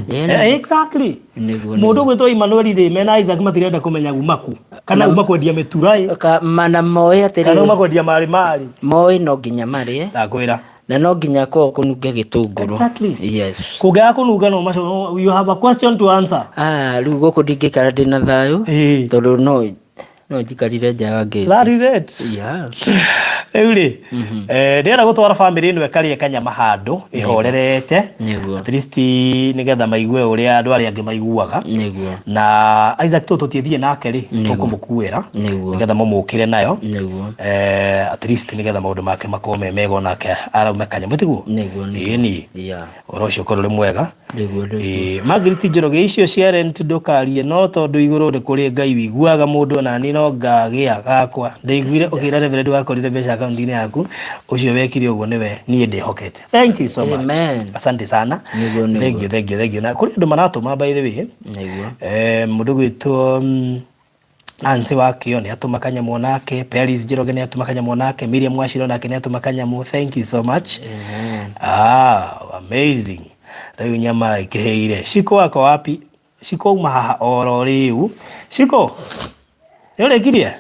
Yeah. Eh, exactly. Nĩguo Mũndũ gwĩtwo Emmanuel rĩ mena Isaac matirenda kũmenya uma kũ. Kana uma kwendia mĩtura ĩ. Ka, mana moĩ Kana uma atĩrĩrĩ kwendia marĩ marĩ. moĩ no nginya marĩe Ndakwĩra. na no nginya kwao kũnunge gĩtũngũrũ. Exactly. Yes. Kũngĩaga kũnunga no maco you have a question to answer. Ah, rĩu gũkũ ndingĩikara ndĩna thayũ Ĩĩ. tondũ no no njikarire nja wa ngĩti. That is it. Yeah. Rĩu rĩ, eh, ndĩrenda gũtwara bamĩrĩ ĩno ĩkarĩe kanyama handũ ĩhorerete. Nĩguo. At least nĩgetha maigue ũrĩa andũ arĩa angĩ maiguaga. Nĩguo. Na Isaac tũ tũtiĩthiĩ nake rĩ, tũkũmũkuĩra Nĩguo. nĩgetha mũmũkĩre nayo. Nĩguo. Eh, at least nĩgetha maũndũ make makorwo me mega onake araume kanyamũ tiguo? Nĩguo nĩguo. Ĩni. Yeah. Ũhoro ũcio ũkorwo ũrĩ mwega. Nĩguo nĩguo. Ĩĩ, Margaret Njoroge icio cia rent ndũkarie no tondũ igũrũ nĩ kũrĩ Ngai wiguaga mũndũ onani no ngagĩa gakwa ndaiguire ũkĩra Reverend wakorire mbeca akaunti-inĩ yaku ũcio wekire ũguo nĩwe niĩ ndĩhokete. Thank you so much. Amen. Asante sana. Nĩguo nĩguo. Thank you, thank you, thank you. Na kũrĩ andũ maratũma by the way. Nĩguo. Eh, mũndũ gwĩtwo Nancy Wakio nĩ atũma kanyamũ nake, Peris Njoroge nĩ atũma kanyamũ nake, Miriam Wachira nake nĩ atũma kanyamũ. Thank you so much. Amen. Ah, amazing. Rĩu nyama ĩkĩhĩire. Shiko wako wapi? Shiko uma haha oro rĩu. Shiko, nĩ ũrĩkirie?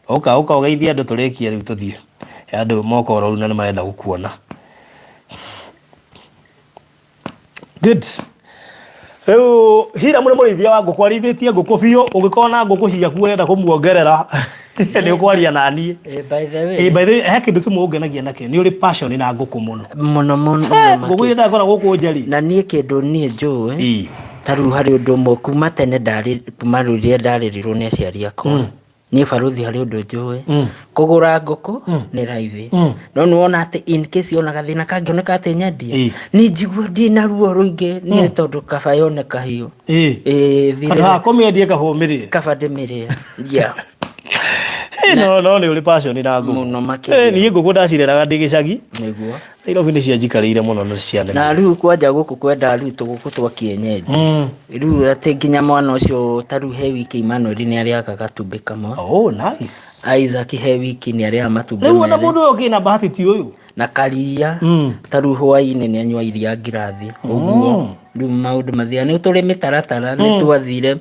Ũka ũka ũgeithie andũ tũrĩkie rĩu tũthiĩ. Andũ moka oro rĩu na nĩ marenda gũkuona. Good. Rĩu Hiram nĩ mũrĩithia wa ngũkũ, arĩithĩtie ngũkũ biũ. Ũngĩkorwo na ngũkũ ciaku ũrenda kũmuongerera nĩ ũkwaria naniĩ. Eh, by the way. Eh, by the way, he kĩndũ kĩmwe ũngenagia nakĩo, nĩ ũrĩ passion na ngũkũ mũno. Mũno mũno Eh, mũno ngũkũ iria ndakora gũkũ nja rĩ. Na niĩ kĩndũ niĩ njũĩ Ĩĩ. ta rĩu harĩ ũndũ ũmwe kuma tene ndarĩ kuma rĩrĩa ndarĩrirwo nĩ aciari akwa niĩ barũthi harĩ ũndũ njũĩ kũgũra ngũkũ nĩ raithi no nĩ wona atĩ in case ona gathĩna kangĩoneka atĩ nyendie Ĩĩ. niĩ njigua ndĩ na ruo rũingĩ niĩ tondũ kaba yoneka hiũ. Ĩĩ. Ĩĩ, Handũ ha kũmĩendie kaba ũmĩrĩe. Kaba ndĩmĩrĩe. Yeah. Eh, no no nĩ ũrĩ passion na ngũkũ. Mũno makĩria. Eh, niĩ ngũkũ ndacireraga ndĩ gĩcagi. Nĩguo. Nairobi nĩ cianjikarĩire mũno na cianemire. Na rĩu kwanja gũkũ kwenda rĩu tũgũkũ twa kienyeji. Rĩu atĩ nginya mwana ũcio ta rĩu he wiki Emmanuel nĩ arĩaga gatumbĩ kamwe. Oh, nice. Isaac he wiki nĩ arĩaga matumbĩ Rĩu ona merĩ. mũndũ ũyũ ũkĩna bahati ti ũyũ. Na karia ta rĩu hwaĩ-inĩ nĩ anyua iria ngirathi ũguo. Rĩu maũndũ mathiaga nĩ tũrĩ mĩtaratara nĩ twathire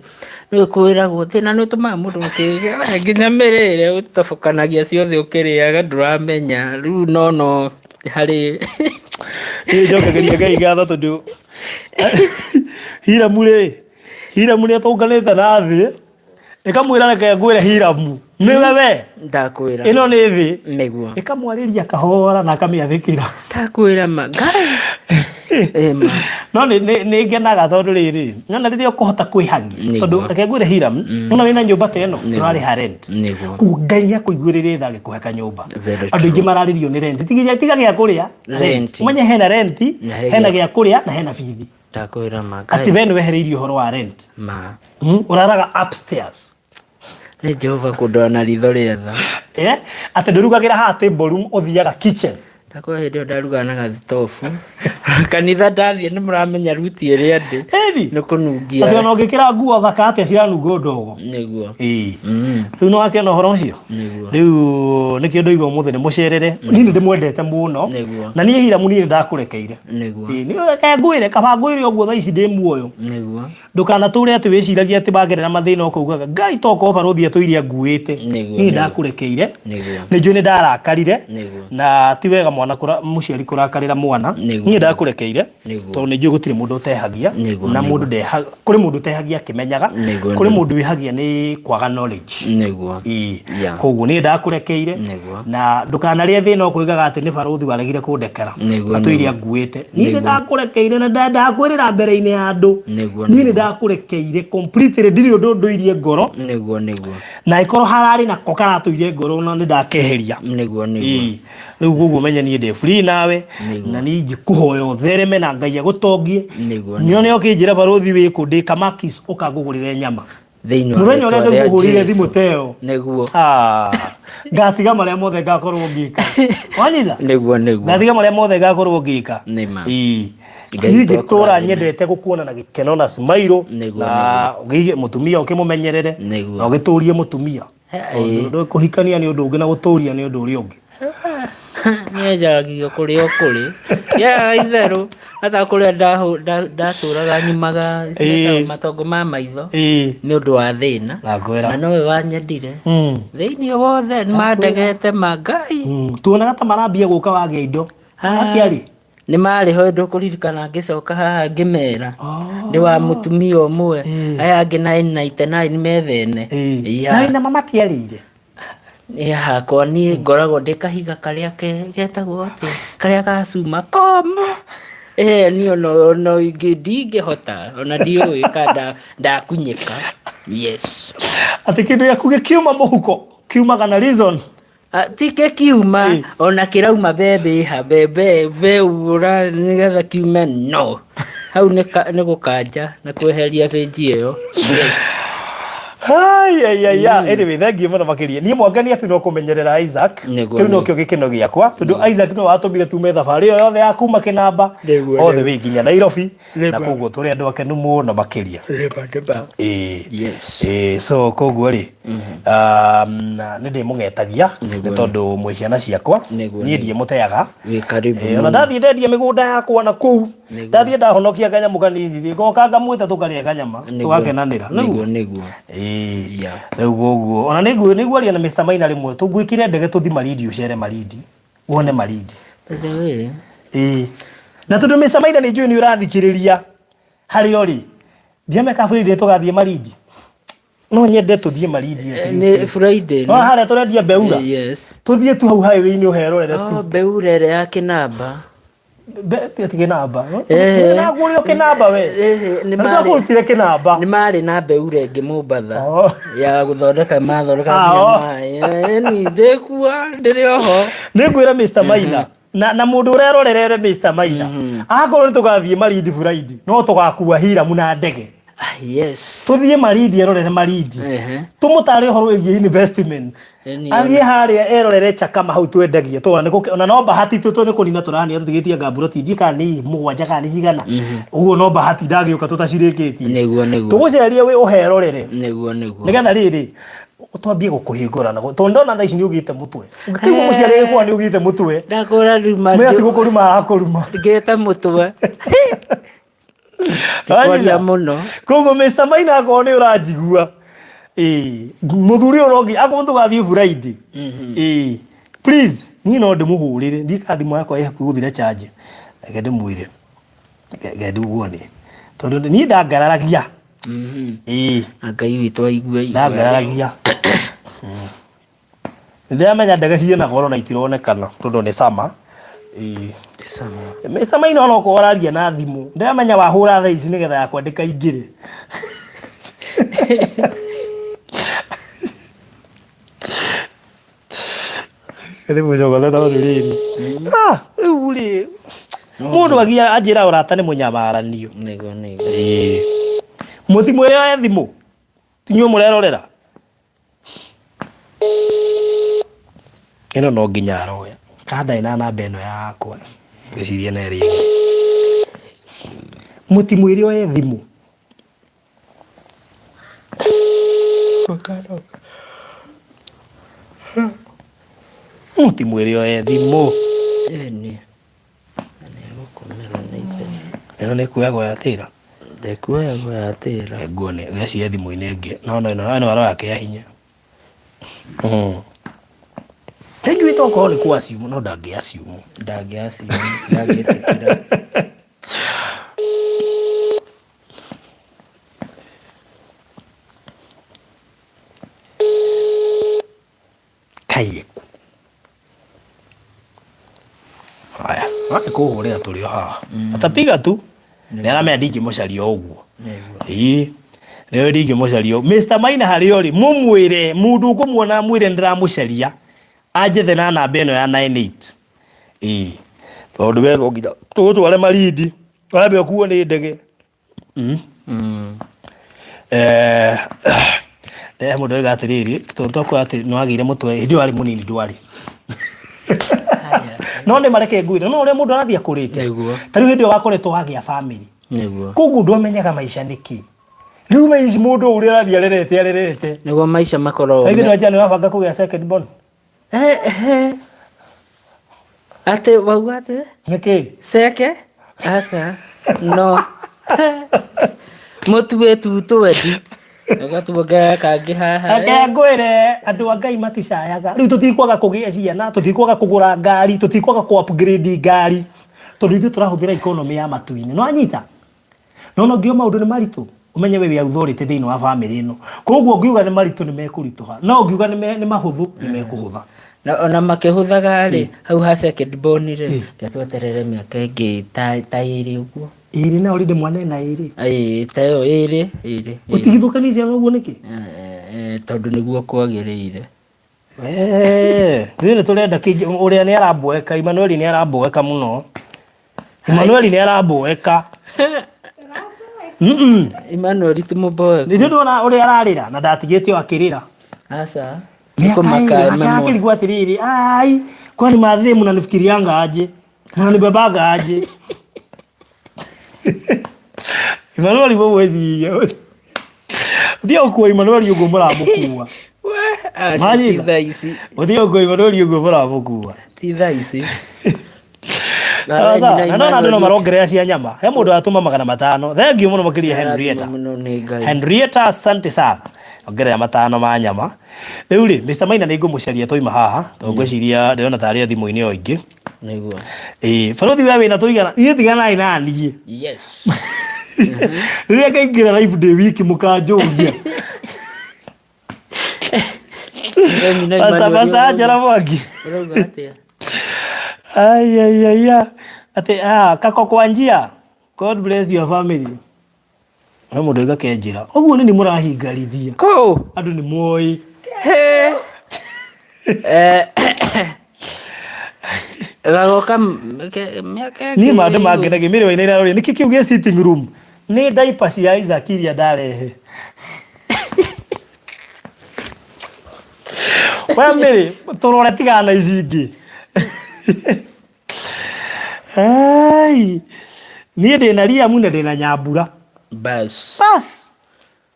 nĩ kwĩragwo thĩna nĩ ũtũmaga mũndũ akĩgĩa nginya mĩrĩre ũtabũkanagia ciothe ũkĩrĩaga ndũramenya rĩu no no harĩ Niĩ njokagĩria Ngai ngatho tondũ Hiramu rĩ, Hiramu nĩ atũnganĩte na thĩ ĩkamwĩra reke ngwĩre Hiramu nĩwe we Ndakwĩra. Ĩno nĩ thĩ. Nĩguo. Ĩkamwarĩria kahora na akamĩathĩkĩra. Ndakwĩra ma Ngai. Ĩ ma. No nĩ ngenaga tondũ rĩrĩ, nĩwona rĩrĩa ũkũhota kwĩhangia Nĩguo. tondũ reke ngwĩre Hiram, nĩwona wĩna nyũmba ta ĩno ndũrarĩha rent. Nĩguo. Koguo Ngai nĩakũiguĩrĩire tha agĩkũhe kanyũmba. Very Andũ aingĩ true. mararĩrio nĩ rent. Tiga gĩa kũrĩa. Rent. Ũmenye hena rent, Na he hena gĩa kũrĩa na hena bithi. Ndakwĩra ma Ngai. Atĩ we nĩwehereirio ũhoro wa rent. Ma. Ũraraga upstairs. Nĩ Jehova kũndora na ritho rĩa tha. Eh? Atĩ ndũrugagĩra haha table room ũthiaga kitchen. Ndakwĩra hĩndĩ ĩyo ndarugaga na gathitobu. Kanitha ndathiĩ nĩ mũramenya ruti ĩrĩa ndĩ. Ĩni. Nĩ kũnungia. Atĩ ona ũngĩkĩra nguo thaka atĩa ciranunga ndogo. Nĩguo. Ĩĩ. Rĩu nĩ wakĩona ũhoro ũcio? Nĩguo. Rĩu nĩkĩo ndoiga ũmũthĩ nĩ mũcerere. Niĩ nĩ ndĩmwendete mũno. Nĩguo. Na niĩ Hiramu niĩ nĩ ndakũrekeire. Nĩguo. Ĩĩ, nĩ reke ngwĩre kaba ngwĩre ũguo thaa ici ndĩ muoyo. Nĩguo. Ndũkanatũre atĩ wĩciragie atĩ wagerera mathĩna ũkaugaga Ngai tokorwo barũthi atũire anguĩte. Nĩguo, Niĩ nĩguo. ndakũrekeire. Nĩguo. Nĩ njũĩ nĩ ndarakarire. Nĩguo. Na ti wega mwana kũra, mũciari kũrakarĩra mwana. Nĩguo. Niĩ ndakũrekeire. ndakũrekeire Nĩguo. tondũ nĩ njũĩ gũtirĩ mũndũ ũtehagia Nĩguo, na nĩguo. mũndũ ndeha kũrĩ mũndũ ũtehagia akĩmenyaga Nĩguo, kũrĩ nĩguo. mũndũ wĩhagia nĩ kwaga knowledge Nĩguo. Ĩĩ. Yeah. koguo niĩ ndakũrekeire Nĩguo. na ndũkanarĩe thĩna ũkũigaga atĩ nĩ barũthi waregire kũndekera Nĩguo, na tũiria nĩguo. nguĩte niĩ nĩ Nĩguo. ndakũrekeire na ndakwĩrĩra mbere-inĩ ya andũ Nĩguo, niĩ nĩ nĩguo. ndakũrekeire completely ndirĩ ũndũ ndũirie ngoro Nĩguo, nĩguo. na ĩkorwo hararĩ nako karatũire ngoro na nĩ ndakeheria Nĩguo, nĩguo. Ĩĩ. Rĩu koguo menye niĩ ndĩ free nawe Nĩguo. na niĩ ingĩkũhoya ũthereme na Ngai agũtongie Nĩguo, nyone ũkĩnjĩra barũthi wĩkũ ndĩ Kamakis ũka ngũgũrĩre nyama Thĩinĩ wa mũthenya ũrĩa rĩtwa rĩa ngũhũrĩire Jesu. thimũ ta ĩyo Nĩguo. Ah, ngatiga marĩa mothe ngakorwo ngĩka wanyita Nĩguo, nĩguo. ngatiga marĩa mothe ngakorwo ngĩka Nĩ ma. Ĩĩ. Ngai niĩ witũ ngĩtũra akũrathime. nyendete gũkuona na gĩkeno na smile Nĩguo, na ũgĩige mũtumia ũkĩmũmenyerere Nĩguo. na ũgĩtũrie mũtumia Ĩĩ. Tondũ kũhikania nĩ ũndũ ũngĩ na gũtũria nĩ ũndũ ũrĩa ũngĩ. Nĩenjagio kũrĩa o kũrĩ. Ndiagaga itherũ hata kũrĩa ndatũraga nyumaga matongo ma maitho nĩ ũndũ wa thĩna. Ndakwĩra. Na nowe wanyendire. Thĩinĩ wothe nĩmandegete ma Ngai. Tuonaga ta marambia gũka wagĩa indo. Matiarĩ? Nĩ marĩ ho ndũkũririkana ngĩcoka haha ngĩmera nĩ wa mũtumia ũmwe aya angĩ 999 methene. Na wĩna ma matiarĩire? Nĩ hakwa niĩ ngoragwo ndĩ kahiga karĩa getagwo atĩa karĩa ga cuma komũ. Ĩĩ niĩ ona ona ndingĩhota ona ndiũĩ kana ndakunyĩka. Yes. Atĩ kĩndũ gĩaku gĩkiuma mũhuko kiumaga na reason? Ah, ti gĩkiuma ona kĩrauma mbembe ĩha mbembe mbeũ ũra nĩgetha kiume no hau nĩ ka- nĩ gũkanja na kweheria bĩnji ĩyo Yes. Ai, ai, ai, ai. Anyway, thank you mũno makĩria niĩ mwangani atĩ no kũmenyerera Isaac Nĩguo, kĩu nokĩo gĩkeno gĩakwa tondũ Isaac nĩwe watũmire tume thabarĩ ĩyo yothe ya kuma kĩnamba Nĩguo, all the way nginya Nairobi na koguo tũrĩ andũ akenu mũno makĩria Ĩĩ. Yes. Ĩĩ, so koguo rĩ nĩ ndĩmũng'etagia nĩ tondũ mwĩ ciana ciakwa Nĩguo, niĩ ndiĩmũteaga Wĩ karibu Ĩĩ, ona mũno. ndathiĩ ndendia mĩgũnda yakwa na kũu Nĩguo. ndathiĩ ndahonokia kanyamũ kanini rĩ ngoka ngamwĩta tũkarĩa kanyama Nĩguo. tũgakenanĩra Nĩguo, nĩguo. Ĩĩ. Yeah. Rĩu koguo ona nĩngwaria na Mr. Maina rĩmwe tũngwĩkire ndege tũthi Malindi ũcere Malindi wone Malindi By the way, Ĩĩ. Na tondũ Mr. Maina nĩ njũĩ nĩ ũrathikĩrĩria harĩa ũrĩ ndiameka Friday tũgathiĩ Malindi no nyende tũthiĩ Malindi at least. nĩ Friday. No harĩa tũrendia mbeura Yes. tũthiĩ tu hau highway-inĩ ũherorere tu Oh, mbeura ĩrĩa ya kĩnamba. Ti kĩnamba Eh. nagũrĩo kĩnamba we Eh, nĩ Na marĩ- nĩtwakũrutire kĩnamba nĩ marĩ na mbeura ĩngĩ Mombatha Oh. ya gũthondeka mathondeka Ah, nginya oh. maĩ. Ĩni ndĩkua ndĩrĩ oho. nĩ ngwĩra Mr. Maina na mũndũ ũrerorerere Mr. Maina akorwo nĩ tũgathiĩ Malindi Friday no tũgakua Hiramu na ndege Ah, yes. tũthiĩ Malindi erorere Malindi Ehe. tũmũtare ũhoro wĩgiĩ investment Ĩni athiĩ harĩa erorere Chakama hau twendagia tũona nĩ gũkĩ- ona no bahati tũ nĩ kũnina tũrania tũtigĩtie ngamburoti ndiĩ kana nĩ mũgwanja kana nĩ cigana ũguo no bahati ndagĩũka tũtacirĩkĩtie Nĩguo, nĩguo. tũgũcerie wĩ ũherorere Nĩguo, nĩguo. nĩgetha rĩrĩ twambie gũkũhingũra na tondũ ndona thaa ici nĩ ũgĩte mũtwe ũngĩkĩigua mũciari agĩkũa nĩ ũgĩte mũtwe Ndakũra ruma. mwĩra ti gũkũruma akũruma Ngĩte mũtwe. Ndikwaria mũno. Koguo Mr. Maina akorwo nĩ ũranjigua ĩĩ mũthuri ũyũ no nginya akorwo tũgathiĩ Friday ĩĩ please niĩ no ndĩmũhũrĩre ndiĩ kana thimũ yakwa ĩ hakuhĩ gũthira charge reke ndĩmwĩre reke ndiguone tondũ niĩ ndangararagia ĩĩ Na Ngai witũ aigue ihoya. ndangararagia Nĩndĩramenya ndege ciĩna goro na itironekana tondũ nĩ summer. Ĩĩ. Mr. Maina ona okorwo ũraria na thimũ, ndĩramenya wahũra thaa ici nĩgetha yakwa ndĩkaingĩre. Nĩ mũcogothe tondũ rĩrĩ. Ah, rĩu rĩ, mũndũ agia anjĩra ũrata nĩ mũnyamaranio. Nĩguo nĩguo. Ĩĩ. Mũtimwĩre oe thimũ, ti inyuĩ mũrerorera. Ĩno no nginya aroya. Kana ndarĩ na namba ĩno yakwa. Ngwĩciria no ĩrĩa ĩngĩ. Mũtimwĩre oye thimũ. Mũtimwĩre oye thimũ. Ĩni. Na nĩegũkomerwo nĩ ithe. Ĩno nĩ kuoyagwo ya tĩra? Ndĩkuoyagwo ya tĩra. Nguone ngwĩciria thimũ-inĩ ĩngĩ. No no ĩno ĩno aroya kĩa hinya. Nĩ njũĩ tokorwo nĩ kũ assume no ndangĩ assume. Ndangĩ assume, ndangĩtĩkĩra. Haya, nĩ kũhũrĩra tũrĩ o haha. Atapiga tu. Nĩ aramenya ndingĩmũcaria o ũguo. Ĩĩ. Nĩwe ndingĩmũcaria. Mr. Maina harĩa ũrĩ, mũmwĩre, mũndũ ũkũmuona amwĩre nĩndĩramũcaria, anjethe na namba ĩno ya 98. Ĩĩ. Tondũ we no nginya tũgũtware Malindi, wambe ũkuo nĩ ndege. Eh, eh, mũndũ oiga atĩrĩrĩ, tondũ twakwĩra atĩ nĩ wagĩire mũtwe hĩndĩ ĩyo warĩ mũnini ndwarĩ. No nĩ mareke ngwĩre, no ũrĩa mũndũ arathiĩ akũrĩte. Nĩguo. Ta rĩu hĩndĩ ĩyo wakoretwo wagĩa bamĩrĩ. Nĩguo. Koguo ndwamenyaga maica nĩ kĩ. Rĩu thaa ici mũndũ ũrĩa arathiĩ arerete arerete. Nĩguo maica makoragwo. Ta ithuĩ nĩ wanjia nĩ wabanga kũgĩa second born. Eh, eh. Atĩ wauga atĩ? Nĩkĩ? Ceke? Aca. No. Mũtue tu twendi. Ũgatuongerera kangĩ haha. Reke ngwĩre andũ a Ngai maticayaga. Rĩu tũtikwaga kũgĩa ciana, tũtikwaga kũgũra ngari, tũtikwaga kũ upgrade ngari. Tondũ ithuĩ tũrahũthĩra economy ya matu-inĩ. Nĩwanyita? No no ngiuga maũndũ nĩ maritũ, ũmenye we wĩ authority thĩinĩ wa famĩlĩ ĩno. Koguo ũngiuga nĩ maritũ nĩ mekũritũha, no ũngiuga nĩ mahũthũ nĩ mekũhũtha. Na ona makĩhũthaga rĩ, hau ha second born rĩ, reke tweterere mĩaka ĩngĩ ta ĩrĩ ũguo. Ĩrĩ na already mwana ena ĩrĩ. Ĩĩ, ta ĩyo ĩrĩ, ĩrĩ. Ũtigithũkanie ciana ũguo nĩkĩ? Tondũ nĩguo kwagĩrĩire. Wee, ithuĩ nĩ tũrenda kĩngĩ ũrĩa nĩ aramboeka, Emmanuel nĩ aramboeka mũno. Emmanuel nĩ aramboeka. Mm-mm. Emmanuel ti mũmboeku. Nĩ ndona ũrĩa ararĩra na ndatigĩte o akĩrĩra. Aca. Mĩaka Kũmaka ĩrĩ eme mũno. akĩrigwo atĩrĩrĩ, ai, kwani mathĩ mnanifikirianga aje? Mnanibebanga aje? Emmanuel mũmwĩciria. Ũthiĩ ũkua Emmanuel ũguo mũramũkua. We, aca ti Manyita. thaa ici. Ũthiĩ ũkua Emmanuel ũguo mũramũkua. Ti thaa ici. Sawa sawa. Na nona andũ no marongerera cia nyama. He mũndũ watũma 500. Thengiũ mũno makĩria Henrietta. Mũno nĩ Ngai. Henrietta asante sana. Ongerera 500 ma nyama. Rĩu rĩ, Mr. Maina nĩ ngũmũcaria twaima haha, tondũ ngwĩciria ndĩrona tarĩ o thimũ-inĩ o ingĩ. Nĩguo. Ĩĩ, barothi we wĩna tũigana, niĩ tiganai na niĩ. Yes. Rĩrĩa ngaingĩra live ndĩ wiki mũkanjũria. Nyina Pastor, Emmanuel Pastor Angela Mwangi. Ũrauga atĩa? Ai, ai, ai, ai. Atĩ, ah, kako kwa njia. God bless your family. He mũndũ oiga kenjĩra. Ũguo nĩ nĩ mũrahingarithia. Kũu. Andũ nĩ moĩ. He. Eh, Gagoka mĩaka Niĩ ma andũ mangenagia mĩrĩ wainaina rori. Nĩkĩ kĩu gĩ sitting room? Nĩ diaper cia Isaac iria ndarehe. We mĩrĩ tũrore tigana na ici ingĩ. Ai. Niĩ ndĩna Liam na ndĩna Nyambura. Bas. Bas.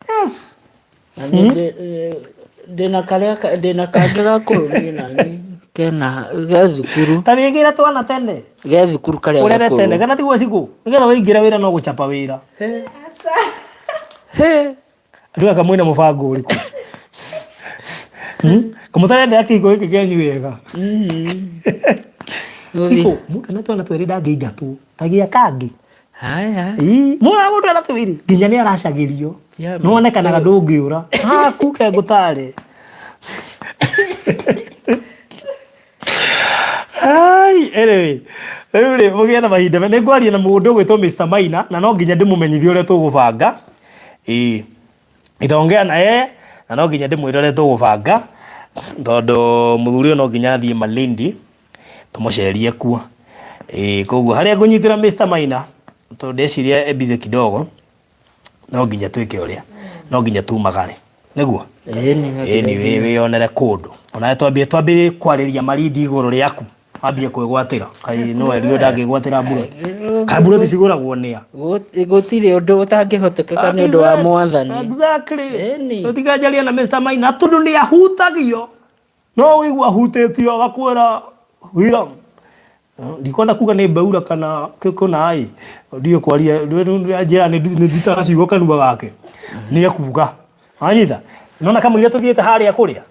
Yes. Na niĩ ndĩna karĩa ndĩna kangĩ gakũrũ niĩ na niĩ kena ge thukuru. Ta wĩgĩre twana tene. Ge thukuru karĩa Ũrere tene gakũrũ. kana tiguo cikũ. Nĩgetha waingĩra wĩra no gũchapa wĩra. He. He. Andũ aka mwĩna mũbango ũrĩkũ? Hmm? Kamũtarendera kĩhiko gĩkĩ kĩanyu wega. Cikũ, mũndũ ena twana twĩrĩ ndangĩingatwo. Ta gĩa kangĩ. Haya. Ii, mwana mũndũ ena twĩrĩ nginya nĩ aracagĩrio. Yeah, Nĩwonekanaga ndũngĩũra. Haku ke ngũtare. Ai, anyway, rĩu rĩ mũgĩe na mahinda nĩ ngwaria na mũndũ ũgwĩtwo Mr. Maina na no nginya ndĩmũmenyithie ũrĩa tũgũbanga. Ĩĩ. Nitaongea na yeye na no nginya ndĩmwĩre ũrĩa tũgũbanga tondũ mũthuri ũyũ no nginya athiĩ Malindi tũmũcerie kuo. Ĩĩ, koguo harĩa ngũnyitĩra Mr. Maina tondũ ndeciria e busy kidogo no nginya twĩke ũrĩa no nginya tumagare nĩguo Ĩni, ĩni wĩyonere kũndũ onawe twambie twambĩrĩrie kwarĩria Malindi igũrũ rĩaku wambie kwĩgwatĩra kaĩ no erirwo ndangĩgwatĩra mburoti kaĩ mburoti cigũragwo nĩa Gũtirĩ ũndũ ũtangĩhotekeka nĩ ũndũ wa mwathani. Exactly. Ĩni. Tũtikanjaria na Mr. Maina tondũ nĩ ahutagio no ũigua ahutĩtio agakwĩra William ndikwenda kuga nĩ mbeura kana kũna ĩ ndiĩ kwaria njĩra nĩ ndutaga ciugo kanua gake nĩ ekuga wanyita nona kamũira tũthiĩte harĩa kũrĩa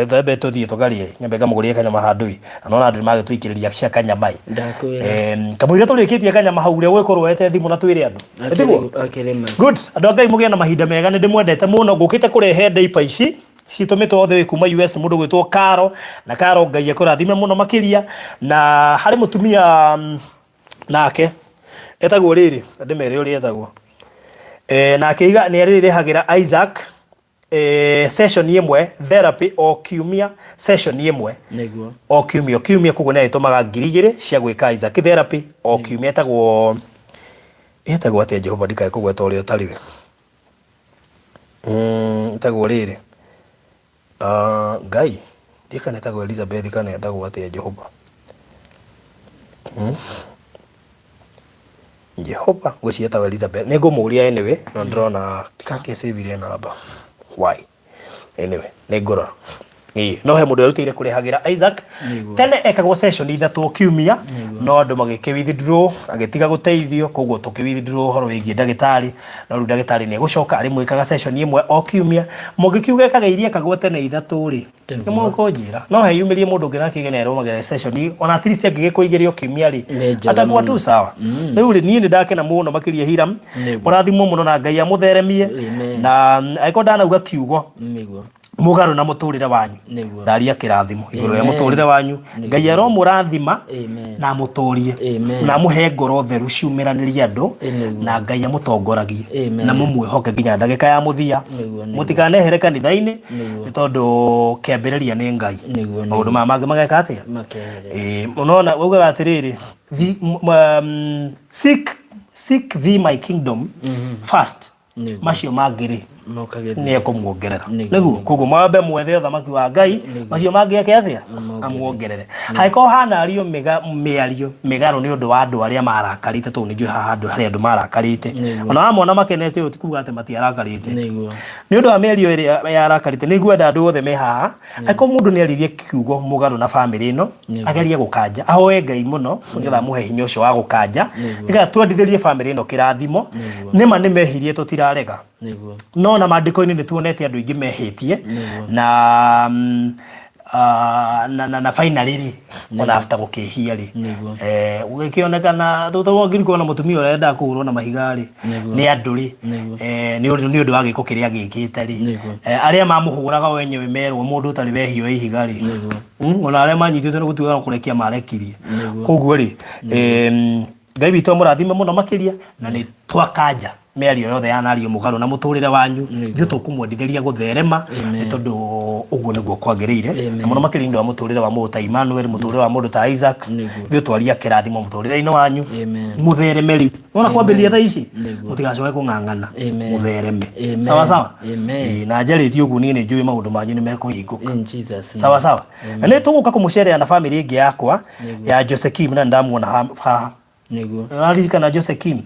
thembe tũthiĩ tũkarĩe nyambe ngamũgũrĩre kanyama handũ ĩ na nona andũ nĩmagĩtũikĩrĩria cia kanyama ĩ Ndakwĩra. Kamũira tũrĩkĩtie kanyama hau ũrĩa ũgĩkorwo wete thimũ na twĩre andũ Ĩtiguo? Akĩrĩma. Good. Andũ a Ngai mũgĩe na mahinda mega nĩ ndĩmwendete mũno ngũkĩte kũrehe diaper ici. Citũmĩtwo all the way kuma US, mũndũ gwĩtwo Karo, na Karo Ngai akũrathime mũno makĩria. Na harĩ mũtumia nake etagwo rĩrĩ, ndĩmere ũrĩa etagwo. Nake iga nĩ arĩrĩhagĩra Isaac session ĩmwe therapy o kiumia, session ĩmwe o kiumia, o kiumia, koguo nĩ arĩtũmaga 2000 cia gwĩka Isaac therapy o kiumia. Etagwo atĩa? Jehova, ndikae kũgweta ũrĩa ũtarĩ we. Etagwo rĩrĩ, Ngai, ndiũĩ kana etagwo Elizabeth kana etagwo atĩa. Jehova, Jehova, ngwĩciria etagwo Elizabeth. Nĩ ngũmũria anyway, no ndĩrona ndikangĩcĩvire namba, why? Anyway, nĩ ngũrora. Ĩĩ, no he mũndũ werutĩire kũrĩhagĩra Isaac. Tene ekagwo session ithatũ o kiumia, no andũ magĩkĩ withdraw, agĩtiga gũteithio, koguo tũkĩ withdraw ũhoro wĩgiĩ ndagĩtarĩ, no rĩu ndagĩtarĩ nĩ egũcoka arĩmwĩkaga session ĩmwe o kiumia. Mũngĩkiuga ekage iria ekagwo tene ithatũ rĩ, nĩ mũkũnjĩra. No heyumĩrie mũndũ ũngĩ nake na erũmagĩrĩra session, ona at least angĩgĩkwo igĩrĩ o kiumia rĩ, Nĩ njega atakuwa mũno. tu sawa. Rĩu rĩ, niĩ nĩ ndakena mũno makĩria. Hiram, mũrathimwo mũno na Ngai amũtheremie. Amen. Na angĩkorwo ndanauga kiugo mũgarũ na mũtũrĩre wanyu, ndaria kĩrathimo igũrũ rĩa Amen. mũtũrĩre wanyu. Ngai aromũrathima Amen. na amũtũrie Amen. na amũhe ngoro theru ciumĩranĩrie andũ, Amen. na Ngai amũtongoragie Amen. na mũmwĩhoke nginya ndagĩka ya mũthia. Nĩguo. Mũtikanehere kanitha-inĩ, nĩ tondũ kĩambĩrĩria nĩ Ngai. Nĩguo. Maũndũ maya mangĩ mageka atĩa? Makeherera. Ĩĩ, ũnona ugaga atĩrĩrĩ, seek thee my kingdom first, macio mangĩ rĩ, Mokage. Nĩ ekũmuongerera. Nĩguo. Nĩguo, koguo mwambe mwethe ũthamaki wa Ngai, macio mangĩ eke atĩa? Amuongerere. Angĩkorwo hanario mĩario mĩgarũ nĩ ũndũ wa andũ arĩa marakarĩte, tondũ nĩ njũĩ haha handũ harĩ andũ marakarĩte, ona wamona makenete ũũ ti kuga atĩ matiarakarĩte. Nĩ ũndũ wa mĩario ĩrĩa yarakarĩte, nĩ ngwenda andũ othe me haha, angĩkorwo mũndũ nĩ aririe kiugo mũgarũ na bamĩrĩ ĩno, agerie gũkanja, ahoe Ngai mũno nĩgetha amũhe hinya ũcio wa gũkanja, nĩgetha twendithĩrie bamĩrĩ ĩno kĩrathimo. Nĩma nĩ mehirie, tũtirarega, no na maandĩko-inĩ nĩ tuonete andũ aingĩ mehĩtie na na finally rĩ, ona after gũkĩhia rĩ, gũgĩkĩonekana tũngĩrikwo na mũtumia ũrĩa endaga kũhũrwo na mahiga rĩ, nĩ andũ rĩ, nĩ ũndũ wa gĩko kĩrĩa gĩkĩte rĩ, arĩa mamũhũraga o enyewe merwo mũndũ ũtarĩ wehio ihiga rĩ, ona arĩa manyitĩtwo nĩ gũtuĩka no kũrekia marekirie. Koguo rĩ, Ngai witũ amũrathime mũno makĩria, na nĩ twakanja mĩario yothe yanario mũgarũ na mũtũrĩre wanyu. Ithuĩ tũkũmwendithĩria gũtherema, nĩ tondũ ũguo nĩguo kwagĩrĩire, na mũno makĩria nĩ ũndũ wa mũtũrĩre wa mũndũ ta Emmanuel, mũtũrĩre wa mũndũ ta Isaac. Ithuĩ twaria kĩrathimo mũtũrĩre-inĩ wanyu. Mũthereme rĩu, wona kwambĩrĩria thaa ici, mũtigacoke kũng'ang'ana. Mũthereme. Sawa sawa. Ĩĩ, na njarĩtie ũguo niĩ nĩ njũĩ maũndũ manyu nĩ mekũhingũka. In Jesus' name. Sawa sawa. Na nĩ tũgũka kũmũcerera na bamĩrĩ ĩngĩ yakwa ya Jose Kim, na nĩ ndamuona haha. Ũraririkana Jose Kim?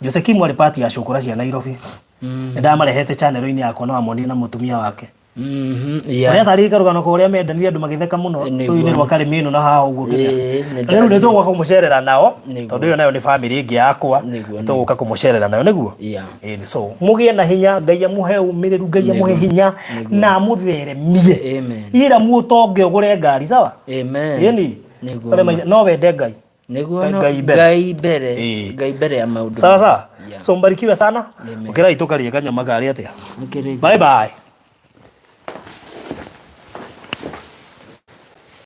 Jose Kim arĩ part ya cũkũra cia Nairobi. Nĩ ndamarehete channel-inĩ yakwa, no amonire na mũtumia wake. Ũrĩa atarĩria karũgano ka ũrĩa mendanire, andũ magĩtheka mũno, rũĩ-inĩ rwa Karĩmĩnũ na haha ũguo kĩrĩa. Ĩĩ, nĩ Rĩu nĩ tũgũka kũmũcerera nao, tondũ ĩyo nayo nĩ bamĩrĩ ĩngĩ yakwa. Nĩguo. Nĩ tũgũka kũmũcerera nayo, nĩguo? Yeah. Ĩĩ, so mũgĩe na hinya, Ngai amũhe ũmĩrĩru, Ngai amũhe hinya na amũtheremie. Amen. Ira mũtonge ũgũre ngari, sawa? Amen. Ĩni. Nĩguo. Ũrĩa maica- no wende Ngai. Nĩguo. Ngai mbere. Ngai mbere. Ĩĩ. Ngai mbere ya maũndũ Sawa mothe. sawa. Yeah. So mbarikiwe sana. Amen. Ũkĩrai tũkarĩe kanyama karĩ atĩa. Nĩkĩrĩ. Bye bye.